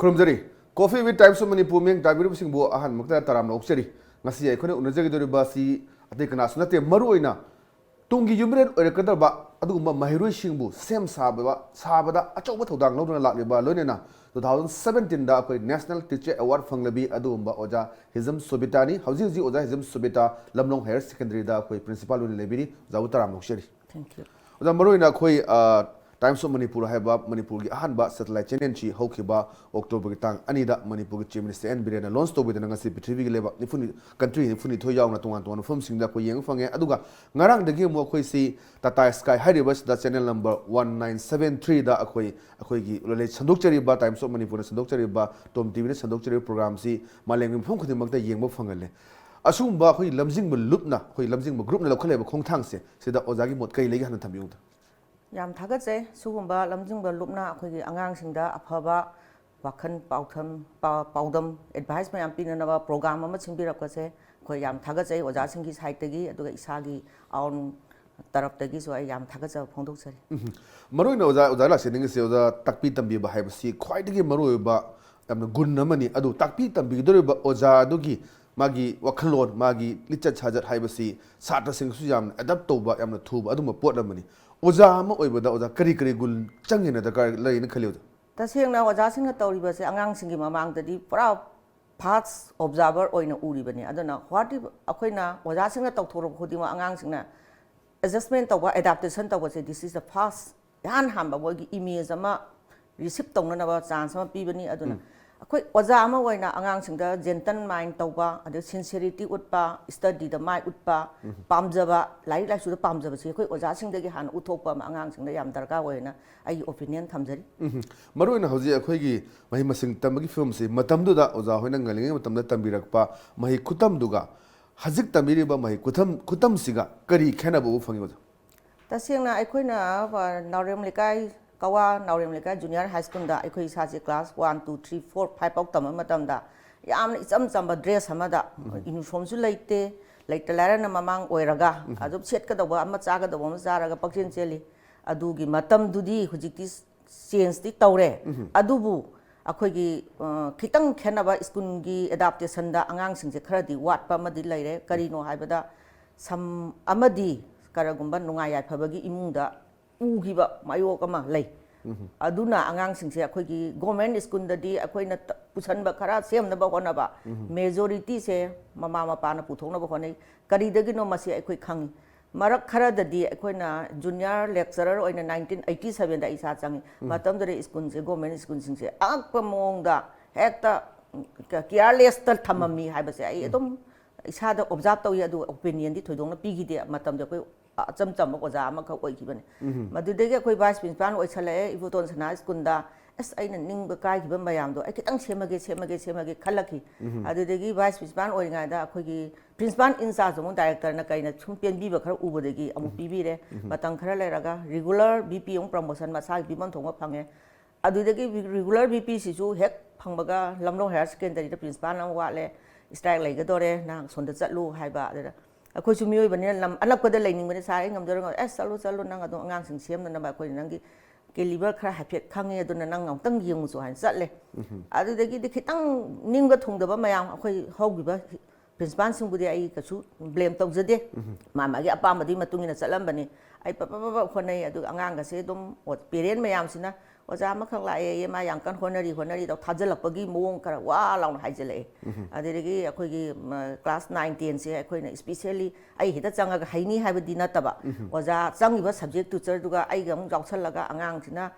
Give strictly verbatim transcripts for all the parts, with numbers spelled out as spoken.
ꯈꯨꯔꯨꯝꯖꯔꯤ꯫ Coffee with Times of Manipur ꯃꯤꯠꯌꯦꯡ ꯇꯥꯕꯤꯔꯤꯕꯁꯤꯡꯕꯨ ꯑꯍꯥꯟꯕꯃꯛꯇ ꯇꯔꯥꯝꯅ ꯑꯣꯛꯆꯔꯤ꯫ ꯉꯁꯤ ꯑꯩꯈꯣꯏꯅ ꯎꯅꯖꯒꯗꯧꯔꯤꯕ ꯑꯁꯤ ꯑꯇꯩ ꯀꯅꯥꯁꯨ ꯅꯠꯇꯦ, ꯃꯔꯨꯑꯣꯏꯅ ꯇꯨꯡꯒꯤ ꯌꯨꯝꯕꯤꯔꯦꯜ ꯑꯣꯏꯔꯛꯀꯗꯕ ꯑꯗꯨꯒꯨꯝꯕ ꯃꯍꯩꯔꯣꯏꯁꯤꯡꯕꯨ ꯁꯦꯝ ꯁꯥꯕ, ꯁꯥꯕꯗ ꯑꯆꯧꯕ ꯊꯧꯗꯥꯡ ꯂꯧꯗꯨꯅ ꯂꯥꯛꯂꯤꯕ, ꯂꯣꯏꯅꯅ two thousand seventeen ꯗ ꯑꯩꯈꯣꯏ National Teacher Award ꯐꯪꯂꯕꯤ ꯑꯗꯨꯒꯨꯝꯕ ꯑꯣꯖꯥ ꯍꯤꯖꯝ ꯁꯣꯕꯤꯇꯥꯅꯤ꯫ ꯍꯧꯖꯤꯛ ꯍꯧꯖꯤꯛ ꯑꯣꯖꯥ ꯍꯤꯖꯝ ꯁꯣꯕꯤꯇꯥ ꯂꯝꯂꯣꯡ Higher Secondary ꯗ ꯑꯩꯈꯣꯏ Principal ꯑꯣꯏꯅ ꯂꯩꯕꯤꯔꯤ꯫ ꯑꯣꯖꯥꯕꯨ ꯇꯔꯥꯝꯅ ꯑꯣꯛꯆꯔꯤ꯫ Thank you. ꯑꯣꯖꯥ, ꯃꯔꯨꯑꯣꯏꯅ ꯑꯩꯈꯣꯏ, ꯑ, Times of Manipur ꯍꯥꯏꯕ ꯃꯅꯤꯄꯨꯔꯒꯤ ꯑꯍꯥꯟꯕ satellite channel ꯁꯤ ꯍꯧꯈꯤꯕ October ꯒꯤ ꯇꯥꯡ ꯑꯅꯤꯗ ꯃꯅꯤꯄꯨꯔꯒꯤ Chief Minister ꯑꯦꯟ ꯕꯤꯔꯦꯟꯅ launch ꯇꯧꯕꯤꯗꯨꯅ ꯉꯁꯤ ꯄ꯭ꯔꯤꯊꯤꯕꯤꯒꯤ ꯂꯩꯕꯥꯛ ꯅꯤꯐꯨ, country ꯅꯤꯐꯨꯅꯤꯊꯣꯏ ꯌꯥꯎꯅ ꯇꯣꯉꯥꯟ ꯇꯣꯉꯥꯟꯕ ꯃꯐꯝꯁꯤꯡꯗ ꯑꯩꯈꯣꯏ ꯌꯦꯡꯕ ꯐꯪꯉꯦ꯫ ꯑꯗꯨꯒ ꯉꯔꯥꯡꯗꯒꯤ ꯑꯃꯨꯛ ꯑꯩꯈꯣꯏꯁꯤ Tata Sky ꯍꯥꯏꯔꯤꯕꯁꯤꯗ channel number one nine seven three ꯗ ꯑꯩꯈꯣꯏ, ꯑꯩꯈꯣꯏꯒꯤ ꯂꯩ ꯁꯟꯗꯣꯛꯆꯔꯤꯕ, Times of Manipur ꯅ ꯁꯟꯗꯣꯛꯆꯔꯤꯕ, Tom T V ꯅ ꯁꯟꯗꯣꯛꯆꯔꯤꯕ program ꯁꯤ ꯃꯥꯂꯦꯝꯒꯤ ꯃꯐꯝ ꯈꯨꯗꯤꯡꯃꯛꯇ ꯌꯦꯡꯕ ꯐꯪꯍꯜꯂꯦ꯫ ꯑꯁꯤꯒꯨꯝꯕ ꯑꯩꯈꯣꯏ ꯂꯝꯖꯤꯡꯕ ꯂꯨꯞꯅ, ꯑꯩꯈꯣꯏ ꯂꯝꯖꯤꯡꯕ group ꯅ ꯂꯧꯈꯠꯂꯤꯕ ꯈꯣꯡꯊꯥꯡꯁꯦ, ꯁꯤꯗ ꯑꯣꯖꯥꯒꯤ ꯃꯣꯠ ꯀꯔꯤ ꯂꯩꯒꯦ ꯍꯥꯟꯅ ꯊꯝꯕꯤꯌꯨ꯫ ꯌꯥꯝ ꯊꯥꯒꯠꯆꯩ꯫ ꯁꯤꯒꯨꯝꯕ ꯂꯝꯖꯤꯡꯕ ꯂꯨꯞꯅ ꯑꯩꯈꯣꯏꯒꯤ ꯑꯉꯥꯡꯁꯤꯡꯗ ꯑꯐꯕ ꯋꯥꯈꯜ ꯄꯥꯎꯊꯝ-, ꯄꯥ-, ꯄꯥꯎꯗꯝ, advice ꯃꯌꯥꯝ ꯄꯤꯅꯅꯕ program ꯑꯃ ꯁꯤꯟꯕꯤꯔꯛꯄꯁꯦ ꯑꯩꯈꯣꯏ ꯌꯥꯝ ꯊꯥꯒꯠꯆꯩ ꯑꯣꯖꯥꯁꯤꯡꯒꯤ side ꯇꯒꯤ, ꯑꯗꯨꯒ ꯏꯁꯥꯒꯤ own ꯇꯔꯞꯇꯒꯤꯁꯨ ꯑꯩ ꯌꯥꯝ ꯊꯥꯒꯠꯆꯕ ꯐꯣꯡꯗꯣꯛꯆꯔꯤ꯫ ꯎꯝ꯫ ꯃꯔꯨꯑꯣꯏꯅ ꯑꯣꯖꯥ, ꯑꯣꯖꯥ ꯂꯥꯛꯆꯅꯤꯡꯉꯤꯁꯦ, ꯑꯣꯖꯥ, ꯇꯥꯛꯄꯤ ꯇꯝꯕꯤꯕ ꯍꯥꯏꯕꯁꯤ ꯈ꯭ꯋꯥꯏꯗꯒꯤ ꯃꯔꯨꯑꯣꯏꯕ ꯌꯥꯝꯅ ꯒꯨꯟ ꯑꯃꯅꯤ꯫ ꯑꯗꯨ ꯇꯥꯛꯄꯤ ꯇꯝꯕꯤꯒꯗꯧꯔꯤꯕ ꯑꯣꯖꯥ ꯑꯗꯨꯒꯤ ꯃꯥꯒꯤ ꯋꯥꯈꯜꯂꯣꯟ, ꯃꯥꯒꯤ ꯂꯤꯆꯠ ꯁꯥꯖꯠ ꯍꯥꯏꯕꯁꯤ ꯁꯥꯇ꯭ꯔꯁꯤꯡꯁꯨ ꯌꯥꯝꯅ adapt ꯇꯧꯕ, ꯌꯥꯝꯅ ꯊꯨꯕ ꯑꯗꯨꯝꯕ ꯄꯣꯠ ꯑꯃꯅꯤ꯫ ꯑꯣꯖꯥ ꯑꯃ ꯑꯣꯏꯕꯗ ꯑꯣꯖꯥ ꯀꯔꯤ ꯀꯔꯤ ꯒꯨꯟ ꯆꯪꯉꯦꯅ ꯗꯔꯀꯥꯔ ꯂꯩꯅ ꯈꯜꯂꯤ, ꯑꯣꯖꯥ? ꯇꯁꯦꯡꯅ ꯑꯣꯖꯥꯁꯤꯡꯅ ꯇꯧꯔꯤꯕꯁꯦ ꯑꯉꯥꯡꯁꯤꯡꯒꯤ ꯃꯃꯥꯡꯗꯗꯤ ꯄꯨꯔꯥ fast observer ꯑꯣꯏꯅ ꯎꯔꯤꯕꯅꯤ꯫ ꯑꯗꯨꯅ what if ꯑꯩꯈꯣꯏꯅ ꯑꯣꯖꯥꯁꯤꯡꯅ ꯇꯧꯊꯣꯔꯛꯄ ꯈꯨꯗꯤꯡꯃꯛ ꯑꯉꯥꯡꯁꯤꯡꯅ adjustment ꯇꯧꯕ, adaptation ꯇꯧꯕꯁꯦ, this is the first, ꯏꯍꯥꯟ ꯍꯥꯟꯕ ꯃꯣꯏꯒꯤ image ꯑꯃ receive ꯇꯧꯅꯅꯕ chance ꯑꯃ ꯄꯤꯕꯅꯤ꯫ ꯑꯗꯨꯅ ꯎꯝ꯫ ꯑꯩꯈꯣꯏ ꯑꯣꯖꯥ ꯑꯃ ꯑꯣꯏꯅ ꯑꯉꯥꯡꯁꯤꯡꯗ gentle mind ꯇꯧꯕ, ꯑꯗꯩ sincerity ꯎꯠꯄ, study ꯗ ꯃꯥꯏ ꯎꯠꯄ, ꯎꯝ꯫ ꯄꯥꯝꯖꯕ, ꯂꯥꯏꯔꯤꯛ ꯂꯥꯏꯁꯨꯗ ꯄꯥꯝꯖꯕꯁꯤ ꯑꯩꯈꯣꯏ ꯑꯣꯖꯥꯁꯤꯡꯗꯒꯤ ꯍꯥꯟꯅ ꯎꯠꯊꯣꯛꯄ ꯑꯃ ꯑꯉꯥꯡꯁꯤꯡꯗ ꯌꯥꯝ ꯗꯔꯀꯥꯔ ꯑꯣꯏꯅ ꯑꯩꯒꯤ opinion ꯊꯝꯖꯔꯤ꯫ ꯎꯝ꯫ ꯃꯔꯨꯑꯣꯏꯅ ꯍꯧꯖꯤꯛ ꯑꯩꯈꯣꯏꯒꯤ ꯃꯍꯩ ꯃꯁꯤꯡ ꯇꯝꯕꯒꯤ ꯐꯤꯕꯝꯁꯤ ꯃꯇꯝꯗꯨꯗ ꯑꯣꯖꯥ ꯍꯣꯏꯅ ꯉꯜꯂꯤꯉꯩ ꯃꯇꯝꯗ ꯇꯝꯕꯤꯔꯛꯄ ꯃꯍꯩ ꯈꯨꯇꯝꯗꯨꯒ ꯍꯧꯖꯤꯛ ꯇꯝꯕꯤꯔꯤꯕ ꯃꯍꯩ ꯈꯨꯇꯝ-, ꯈꯨꯇꯝꯁꯤꯒ ꯀꯔꯤ ꯈꯦꯠꯅꯕ ꯎꯕ ꯐꯪꯉꯤ, ꯑꯣꯖꯥ? ꯇꯁꯦꯡꯅ ꯑꯩꯈꯣꯏꯅ, ꯑ, ꯅꯥꯎꯔꯦꯝ ꯂꯩꯀꯥꯏ, ꯀꯋꯥ ꯅꯥꯎꯔꯦꯝ ꯂꯩꯀꯥꯏ Junior High School ꯗ ꯑꯩꯈꯣꯏ ꯏꯁꯥꯁꯦ class one, two, three, four, five ꯐꯥꯎ ꯇꯝꯕ ꯃꯇꯝꯗ ꯌꯥꯝꯅ ꯏꯆꯝ ꯆꯝꯕ dress ꯑꯃꯗ, ꯎꯝ꯫ Uniform ꯁꯨ ꯂꯩꯇꯦ, ꯂꯩꯇ ꯂꯥꯏꯔꯅ ꯃꯃꯥꯡ ꯑꯣꯏꯔꯒ ꯎꯝ꯫ ꯑꯗꯨꯝ ꯁꯦꯠꯀꯗꯧꯕ ꯑꯃ, ꯆꯥꯒꯗꯧꯕ ꯑꯃ ꯆꯥꯔꯒ ꯄꯪꯆꯦꯟ ꯆꯦꯜꯂꯤ꯫ ꯑꯗꯨꯒꯤ ꯃꯇꯝꯗꯨꯗꯤ ꯍꯧꯖꯤꯛꯇꯤ change ꯇꯤ ꯇꯧꯔꯦ꯫ ꯎꯝ꯫ ꯑꯗꯨꯕꯨ ꯑꯩꯈꯣꯏꯒꯤ, ꯑ, ꯈꯤꯇꯪ ꯈꯦꯠꯅꯕ ꯁ꯭ꯀꯨꯜꯒꯤ ꯑꯦꯗꯥꯞꯇꯦꯁꯟꯗ ꯑꯉꯥꯡꯁꯤꯡꯁꯦ ꯈꯔꯗꯤ ꯋꯥꯠꯄ ꯑꯃꯗꯤ ꯂꯩꯔꯦ꯫ ꯀꯔꯤꯅꯣ ꯍꯥꯏꯕꯗ, ꯁꯝ ꯑꯃꯗꯤ ꯀꯔꯤꯒꯨꯝꯕ ꯅꯨꯡꯉꯥꯏ ꯌꯥꯏꯐꯕꯒꯤ ꯏꯃꯨꯡꯗ ꯎꯈꯤꯕ ꯃꯥꯌꯣꯛ ꯑꯃ ꯂꯩ꯫ ꯑꯗꯨꯅ ꯑꯉꯥꯡꯁꯤꯡꯁꯦ ꯑꯩꯈꯣꯏꯒꯤ ꯒꯣꯔꯃꯦꯟ ꯁ꯭ꯀꯨꯜꯗꯗꯤ ꯑꯩꯈꯣꯏꯅ ꯇ-, ꯄꯨꯁꯟꯕ ꯈꯔ ꯁꯦꯝꯅꯕ ꯍꯣꯠꯅꯕ, ꯃꯦꯖꯣꯔꯤꯇꯤꯁꯦ ꯃꯃꯥ ꯃꯄꯥꯅ ꯄꯨꯊꯣꯛꯅꯕ ꯍꯣꯠꯅꯩ꯫ ꯀꯔꯤꯗꯒꯤꯅꯣ ꯃꯁꯤ ꯑꯩꯈꯣꯏ ꯈꯪꯉꯤ꯫ ꯃꯔꯛ ꯈꯔꯗꯗꯤ ꯑꯩꯈꯣꯏꯅ ꯖꯨꯅꯤꯌꯔ ꯂꯦꯛꯆꯔꯔ ꯑꯣꯏꯅ ꯅꯥꯏꯟꯇꯤꯟ ꯑꯩꯠꯇꯤ ꯁꯚꯦꯟꯗ ꯑꯩ ꯏꯁꯥ ꯆꯪꯉꯤ꯫ ꯃꯇꯝꯗꯨꯗ ꯁ꯭ꯀꯨꯜꯁꯦ, ꯒꯣꯔꯃꯦꯟ ꯁ꯭ꯀꯨꯜꯁꯤꯡꯁꯦ ꯑꯉꯛꯄ ꯃꯑꯣꯡꯗ ꯍꯦꯛꯇ ꯀꯤꯌꯥꯔꯂꯦꯁꯇ ꯊꯝꯃꯝꯃꯤ ꯍꯥꯏꯕꯁꯦ ꯑꯩ ꯑꯗꯨꯝ ꯏꯁꯥꯗ ꯑꯣꯕꯖꯥꯔꯕ ꯇꯧꯏ꯫ ꯑꯗꯨ ꯑꯣꯄꯤꯅꯤꯌꯟꯗꯤ ꯊꯣꯏꯗꯣꯛꯅ ꯄꯤꯈꯤꯗꯦ꯫ ꯃꯇꯝꯗ ꯑꯩꯈꯣꯏ ꯑꯆꯝ ꯆꯝꯕ ꯑꯣꯖꯥ ꯑꯃꯈꯛ ꯑꯣꯏꯈꯤꯕꯅꯤ꯫ ꯃꯗꯨꯗꯒꯤ ꯑꯩꯈꯣꯏ ꯚꯥꯏꯁ ꯄ꯭ꯔꯤꯟꯁꯤꯄꯥꯜ ꯑꯣꯏꯁꯜꯂꯛꯑꯦ, ꯏꯕꯣꯇꯣꯟ ꯁꯅꯥ ꯁ꯭ꯀꯨꯜꯗ꯫ ꯑꯁ, ꯑꯩꯅ ꯅꯤꯡꯕ ꯀꯥꯏꯈꯤꯕ ꯃꯌꯥꯝꯗꯣ ꯑꯩ ꯈꯤꯇꯪ ꯁꯦꯝꯃꯒꯦ, ꯁꯦꯝꯃꯒꯦ, ꯁꯦꯝꯃꯒꯦ ꯈꯜꯂꯛꯈꯤ꯫ ꯑꯗꯨꯗꯒꯤ ꯚꯥꯏꯁ ꯄ꯭ꯔꯤꯟꯁꯤꯄꯥꯜ ꯑꯣꯏꯔꯤꯉꯩꯗ ꯑꯩꯈꯣꯏꯒꯤ ꯄ꯭ꯔꯤꯟꯁꯤꯄꯥꯜ ꯏꯟꯆꯥꯔꯖ ꯑꯃꯨꯛ ꯗꯥꯏꯔꯦꯛꯇꯔꯅ ꯀꯩꯅ ꯁꯨꯝ ꯄꯦꯟꯕꯤꯕ ꯈꯔ ꯎꯕꯗꯒꯤ ꯑꯃꯨꯛ ꯄꯤꯕꯤꯔꯦ꯫ ꯃꯇꯝ ꯈꯔ ꯂꯩꯔꯒ ꯔꯤꯒꯨꯂꯔ ꯚꯤ ꯄꯤ ꯑꯃꯨꯛ ꯄ꯭ꯔꯃꯣꯁꯟ ꯃꯁꯥꯒꯤ ꯄꯤꯐꯝ ꯊꯣꯛꯄ ꯐꯪꯉꯦ꯫ ꯑꯗꯨꯗꯒꯤ ꯔꯤꯒꯨꯂꯔ ꯚꯤ ꯄꯤꯁꯤꯁꯨ ꯍꯦꯛ ꯐꯪꯕꯒ ꯂꯝꯂꯣꯡ ꯍꯥꯌꯔ ꯁꯦꯀꯦꯟꯗꯔꯤꯗ ꯄ꯭ꯔꯤꯟꯁꯤꯄꯥꯜ ꯑꯃ ꯋꯥꯠꯂꯦ, ꯏꯁꯇ꯭ꯔꯥꯏꯛ ꯂꯩꯒꯗꯧꯔꯦ, ꯅꯪ ꯑꯁꯣꯝꯗ ꯆꯠꯂꯨ ꯍꯥꯏꯕ꯫ ꯑꯗꯨꯗ ꯑꯩꯈꯣꯏꯁꯨ ꯃꯤꯑꯣꯏꯕꯅꯤꯅ ꯂꯝ ꯑꯅꯛꯄꯗ ꯂꯩꯅꯤꯡꯕꯅꯤ, "ꯁꯥꯔ, ꯑꯩ ꯉꯝꯖꯔꯣꯏ, ꯉꯝꯖꯔꯣꯏ"꯫ "ꯑꯦꯁ, ꯆꯠꯂꯨ, ꯆꯠꯂꯨ, ꯅꯪ ꯑꯗꯨꯝ ꯑꯉꯥꯡꯁꯤꯡ ꯁꯦꯝꯅꯅꯕ ꯑꯩꯈꯣꯏꯅ ꯅꯪꯒꯤ ꯀꯦꯂꯤꯕꯔ ꯈꯔ ꯍꯥꯏꯐꯦꯠ ꯈꯪꯉꯦ, ꯑꯗꯨꯅ ꯅꯪ ꯑꯃꯨꯛꯇꯪ ꯌꯦꯡꯉꯨꯆꯣ" ꯍꯥꯏꯅ ꯆꯠꯂꯦ꯫ ꯑꯗꯨꯗꯒꯤꯗꯤ ꯈꯤꯇꯪ ꯅꯤꯡꯕ ꯊꯨꯡꯗꯕ ꯃꯌꯥꯝ ꯑꯩꯈꯣꯏ ꯍꯧꯈꯤꯕ ꯄ꯭ꯔꯤꯟꯁꯤꯄꯥꯜꯁꯤꯡꯕꯨꯗꯤ ꯑꯩ ꯀꯩꯁꯨ ꯕ꯭ꯂꯦꯝ ꯇꯧꯖꯗꯦ꯫ ꯃꯥ ꯃꯥꯒꯤ ꯑꯄꯥꯝꯕꯗꯨꯒꯤ ꯃꯇꯨꯡ ꯏꯟꯅ ꯆꯠꯂꯝꯕꯅꯤ꯫ ꯑꯩ ꯄꯞ ꯄꯞ ꯄꯞ ꯄꯞ ꯍꯣꯠꯅꯩ꯫ ꯑꯗꯨꯒ ꯑꯉꯥꯡꯒꯁꯦ ꯑꯗꯨꯝ ꯑꯣ-, ꯄꯦꯔꯦꯟ ꯃꯌꯥꯝꯁꯤꯅ, "ꯑꯣꯖꯥ ꯑꯃꯈꯛ ꯂꯥꯛꯑꯦ, ꯃꯥ ꯌꯥꯝ ꯀꯟꯅ ꯍꯣꯠꯅꯔꯤ, ꯍꯣꯠꯅꯔꯤ" ꯇꯧ ꯊꯥꯖꯤꯜꯂꯛꯄꯒꯤ ꯃꯑꯣꯡ ꯈꯔ ꯋꯥ ꯂꯥꯎꯅ ꯍꯥꯏꯖꯤꯜꯂꯛꯑꯦ꯫ ꯑꯗꯨꯗꯒꯤ ꯑꯩꯈꯣꯏꯒꯤ, ꯃ, ꯀ꯭ꯂꯥꯁ ꯅꯥꯏꯟ ꯇꯦꯟꯁꯦ ꯑꯩꯈꯣꯏꯅ ꯏꯁꯄꯤꯁꯦꯜꯂꯤ ꯑꯩ ꯍꯦꯛꯇ ꯆꯪꯉꯒ ꯍꯩꯅꯤ ꯍꯥꯏꯕꯗꯤ ꯅꯠꯇꯕ, ꯑꯣꯖꯥ ꯆꯪꯉꯤꯕ ꯁꯕꯖꯦꯛ ꯇꯤꯆꯔꯗꯨꯒ ꯑꯩꯒ ꯑꯃꯨꯛ ꯌꯥꯎꯁꯜꯂꯒ ꯑꯉꯥꯡꯁꯤꯅ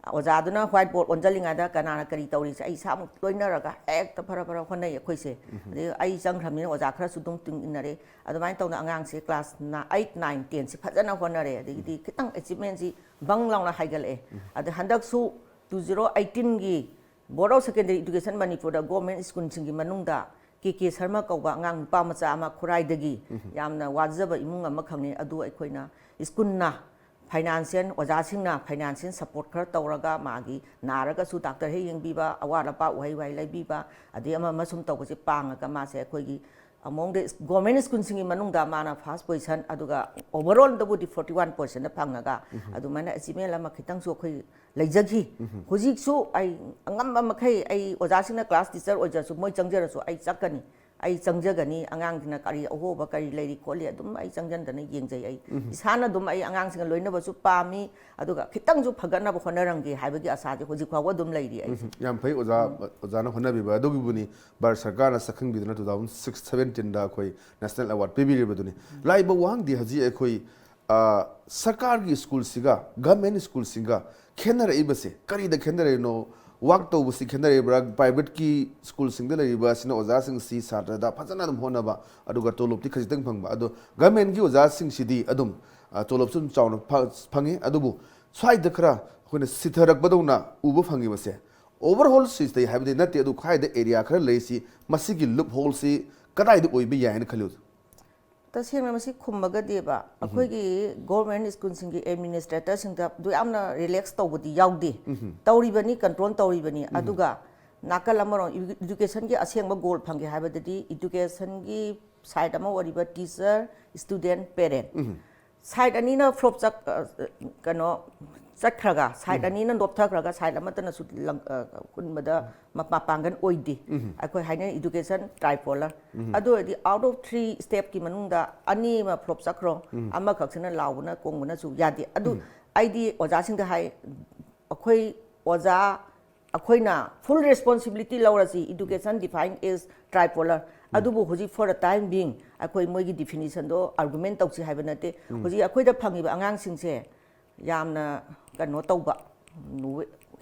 ꯑꯣꯖꯥꯗꯨꯅ ꯋꯥꯏꯠ ꯕꯣꯔꯗ ꯑꯣꯟꯁꯤꯜꯂꯤꯉꯩꯗ ꯀꯅꯥꯅ ꯀꯔꯤ ꯇꯧꯔꯤꯁꯦ ꯑꯩ ꯏꯁꯥꯃꯛ ꯂꯣꯏꯅꯔꯒ ꯍꯦꯛꯇ ꯐꯔ ꯐꯔ ꯍꯣꯠꯅꯩ ꯑꯩꯈꯣꯏꯁꯦ꯫ ꯑꯗꯩ ꯑꯩ ꯆꯪꯈ꯭ꯔꯕꯅꯤꯅ ꯑꯣꯖꯥ ꯈꯔꯁꯨ ꯑꯗꯨꯝ ꯇꯨꯡ ꯏꯟꯅꯔꯦ꯫ ꯑꯗꯨꯃꯥꯏꯅ ꯇꯧꯗꯅ ꯑꯉꯥꯡꯁꯦ ꯀ꯭ꯂꯥꯁ ꯑꯩꯠ, ꯅꯥꯏꯟ, ꯇꯦꯟꯁꯤ ꯐꯖꯅ ꯍꯣꯠꯅꯔꯦ꯫ ꯑꯗꯒꯤꯗꯤ ꯈꯤꯇꯪ ꯑꯦꯆꯤꯞꯃꯦꯟꯁꯤ ꯕꯪ ꯂꯥꯎꯅ ꯍꯥꯏꯒꯠꯂꯛꯑꯦ꯫ ꯑꯗꯩ ꯍꯟꯗꯛꯁꯨ ꯇꯨ ꯖꯤꯔꯣ ꯑꯩꯠꯇꯤꯟꯒꯤ ꯕꯣꯔꯗ ꯑꯣꯐ ꯁꯦꯀꯦꯟꯗꯔꯤ ꯏꯗꯨꯀꯦꯁꯟ ꯃꯅꯤꯄꯨꯔꯗ ꯒꯣꯔꯃꯦꯟ ꯁ꯭ꯀꯨꯜꯁꯤꯡꯒꯤ ꯃꯅꯨꯡꯗ ꯀꯦ ꯀꯦ ꯁꯔꯃ ꯀꯧꯕ ꯑꯉꯥꯡ ꯅꯨꯄꯥ ꯃꯆꯥ ꯑꯃ ꯈꯨꯔꯥꯏꯗꯒꯤ ꯌꯥꯝꯅ ꯋꯥꯖꯕ ꯏꯃꯨꯡ ꯑꯃꯈꯛꯅꯤ꯫ ꯑꯗꯨ ꯑꯩꯈꯣꯏꯅ ꯁ꯭ꯀꯨꯜꯅ ꯐꯥꯏꯅꯥꯟꯁꯤꯌꯦꯜ, ꯑꯣꯖꯥꯁꯤꯡꯅ ꯐꯥꯏꯅꯥꯟꯁꯤꯌꯦꯜ ꯁꯄꯣꯔꯠ ꯈꯔ ꯇꯧꯔꯒ ꯃꯥꯒꯤ ꯅꯥꯔꯒꯁꯨ ꯗꯥꯛꯇꯔ ꯍꯦꯛ ꯌꯦꯡꯕꯤꯕ, ꯑꯋꯥꯠ ꯑꯄꯥ ꯎꯍꯩ ꯋꯥꯍꯩ ꯂꯩꯕꯤꯕ, ꯑꯗꯩ ꯑꯃ ꯑꯃ ꯁꯨꯝ ꯇꯧꯕꯁꯦ ꯄꯥꯡꯉꯒ ꯃꯥꯁꯦ ꯑꯩꯈꯣꯏꯒꯤ Among the government schoolꯁꯤꯡꯒꯤ ꯃꯅꯨꯡꯗ ꯃꯥꯅ first position, ꯑꯗꯨꯒ overallꯗꯕꯨꯗꯤ forty one percent ꯐꯪꯉꯒ ꯑꯗꯨꯃꯥꯏꯅ achievement ꯑꯃ ꯈꯤꯇꯪꯁꯨ ꯑꯩꯈꯣꯏ ꯂꯩꯖꯈꯤ꯫ ꯍꯧꯖꯤꯛꯁꯨ ꯑꯩ ꯑꯉꯝꯕ ꯃꯈꯩ ꯑꯩ ꯑꯣꯖꯥꯁꯤꯡꯅ class teacher ꯑꯣꯏꯖꯔꯁꯨ, ꯃꯣꯏ ꯆꯪꯖꯔꯁꯨ ꯑꯩ ꯆꯠꯀꯅꯤ꯫ ꯑꯩ ꯆꯪꯖꯒꯅꯤ, ꯑꯉꯥꯡꯁꯤꯅ ꯀꯔꯤ ꯑꯍꯣꯕ ꯀꯔꯤ ꯂꯩꯔꯤ ꯈꯣꯠꯂꯤ ꯑꯗꯨꯝ ꯑꯩ ꯆꯪꯖꯟꯗꯅ ꯌꯦꯡꯖꯩ꯫ ꯑꯩ ꯏꯁꯥꯅ ꯑꯗꯨꯝ ꯑꯩ ꯑꯉꯥꯡꯁꯤꯡꯒ ꯂꯣꯏꯅꯕꯁꯨ ꯄꯥꯝꯃꯤ, ꯑꯗꯨꯒ ꯈꯤꯇꯪꯁꯨ ꯐꯒꯠꯅꯕ ꯍꯣꯠꯅꯔꯝꯒꯦ ꯍꯥꯏꯕꯒꯤ ꯑꯁꯥꯁꯦ ꯍꯧꯖꯤꯛ ꯐꯥꯎꯕ ꯑꯗꯨꯝ ꯂꯩꯔꯤ ꯑꯩꯁꯦ꯫ ꯎꯝ, ꯌꯥꯝ ꯐꯩ ꯑꯣꯖꯥ, ꯑꯣꯖꯥꯅ ꯍꯣꯠꯅꯕꯤꯕ꯫ ꯑꯗꯨꯒꯤꯕꯨꯅꯤ ꯚꯥꯔꯠ ꯁꯔꯀꯥꯔꯅ ꯁꯛꯈꯪꯕꯤꯗꯨꯅ two thousand six seventeenꯗ ꯑꯩꯈꯣꯏ national award ꯄꯤꯕꯤꯔꯤꯕꯗꯨꯅꯤ꯫ ꯂꯥꯛꯏꯕ ꯋꯥꯍꯪꯗꯤ ꯍꯧꯖꯤꯛ ꯑꯩꯈꯣꯏ, ꯑ, ꯁꯔꯀꯥꯔꯒꯤ ꯁ꯭ꯀꯨꯜꯁꯤꯒ government ꯁ꯭ꯀꯨꯜꯁꯤꯡꯒ ꯈꯦꯠꯅꯔꯛꯏꯕꯁꯦ ꯀꯔꯤꯗ ꯈꯦꯠꯅꯔꯛꯏꯅꯣ? Work ꯇꯧꯕꯁꯤ ꯈꯦꯠꯅꯔꯛꯏꯕ꯭ꯔꯥ? Privateꯀꯤ ꯁ꯭ꯀꯨꯜꯁꯤꯡꯗ ꯂꯩꯔꯤꯕ ꯑꯁꯤꯅ ꯑꯣꯖꯥꯁꯤꯡꯁꯤ ꯁꯥꯇ꯭ꯔꯗ ꯐꯖꯅ ꯑꯗꯨꯝ ꯍꯣꯠꯅꯕ, ꯑꯗꯨꯒ ꯇꯣꯂꯣꯞꯇꯤ ꯈꯖꯤꯛꯇꯪ ꯐꯪꯕ꯫ ꯑꯗꯣ governmentꯀꯤ ꯑꯣꯖꯥꯁꯤꯡꯁꯤꯗꯤ ꯑꯗꯨꯝ, ꯑ, ꯇꯣꯂꯣꯞꯁꯨ ꯑꯗꯨꯝ ꯆꯥꯎꯅ ꯐ-, ꯐꯪꯉꯤ꯫ ꯑꯗꯨꯕꯨ ꯁ꯭ꯋꯥꯏꯗ ꯈꯔ ꯑꯩꯈꯣꯏꯅ ꯁꯤꯊꯔꯛꯄꯗꯧꯅ ꯎꯕ ꯐꯪꯉꯤꯕꯁꯦ, overall ꯁꯤꯁꯇꯩ ꯍꯥꯏꯕꯗꯤ ꯅꯠꯇꯦ, ꯑꯗꯨ ꯈ꯭ꯋꯥꯏꯗ area ꯈꯔ ꯂꯩꯔꯤꯁꯤ, ꯃꯁꯤꯒꯤ loopholeꯁꯤ ꯀꯗꯥꯏꯗ ꯑꯣꯏꯕ ꯌꯥꯏ ꯍꯥꯏꯅ ꯈꯜꯂꯤ ꯑꯣꯖꯥ? ꯇꯁꯦꯡꯅ ꯃꯁꯤ ꯈꯨꯝꯃꯒꯗꯤꯕ, ꯑꯩꯈꯣꯏꯒꯤ government ꯁ꯭ꯀꯨꯜꯁꯤꯡꯒꯤ administratorꯁꯤꯡꯗ ꯑꯗꯨ ꯌꯥꯝꯅ relax ꯇꯧꯕꯗꯤ ꯌꯥꯎꯗꯦ꯫ ꯇꯧꯔꯤꯕꯅꯤ, control ꯇꯧꯔꯤꯕꯅꯤ꯫ ꯑꯗꯨꯒ ꯅꯥꯀꯜ ꯑꯃꯔꯣꯝ, educationꯒꯤ ꯑꯁꯦꯡꯕ goal ꯐꯪꯒꯦ ꯍꯥꯏꯕꯗꯗꯤ educationꯒꯤ side ꯑꯃ ꯑꯣꯏꯔꯤꯕ teacher, student, parent, side ꯑꯅꯤꯅ flop ꯆꯠ-, ꯑ, ꯀꯩꯅꯣ, ꯆꯠꯈ꯭ꯔꯒ, side ꯑꯅꯤꯅ ꯅꯣꯞꯊꯈ꯭ꯔꯒ, side ꯑꯃꯠꯇꯅꯁꯨ ꯂꯪ-, ꯑ, ꯍꯨꯟꯕꯗ ꯃ-, ꯃꯄꯥꯡꯒꯜ ꯑꯣꯏꯗꯦ꯫ ꯑꯩꯈꯣꯏ ꯍꯥꯏꯅꯩ education tripolar꯫ ꯑꯗꯨ ꯑꯣꯏꯔꯗꯤ out of three stepꯀꯤ ꯃꯅꯨꯡꯗ ꯑꯅꯤ ꯑꯃ flop ꯆꯠꯈ꯭ꯔꯣ, ꯑꯃꯈꯛꯁꯤꯅ ꯂꯥꯎꯕꯅ ꯀꯣꯡꯕꯅꯁꯨ ꯌꯥꯗꯦ꯫ ꯑꯗꯨ ꯑꯩꯗꯤ ꯑꯣꯖꯥꯁꯤꯡꯗ ꯍꯥꯏ, ꯑꯩꯈꯣꯏ ꯑꯣꯖꯥ ꯑꯩꯈꯣꯏꯅ full responsibility ꯂꯧꯔꯁꯤ, education defined as tripolar꯫ ꯑꯗꯨꯕꯨ ꯍꯧꯖꯤꯛ for the time being ꯑꯩꯈꯣꯏ ꯃꯣꯏꯒꯤ definitionꯗꯣ argument ꯇꯧꯁꯤ ꯍꯥꯏꯕ ꯅꯠꯇꯦ꯫ ꯍꯧꯖꯤꯛ ꯑꯩꯈꯣꯏꯗ ꯐꯪꯉꯤꯕ ꯑꯉꯥꯡꯁꯤꯡꯁꯦ ꯌꯥꯝꯅ ꯀꯩꯅꯣ ꯇꯧꯕ,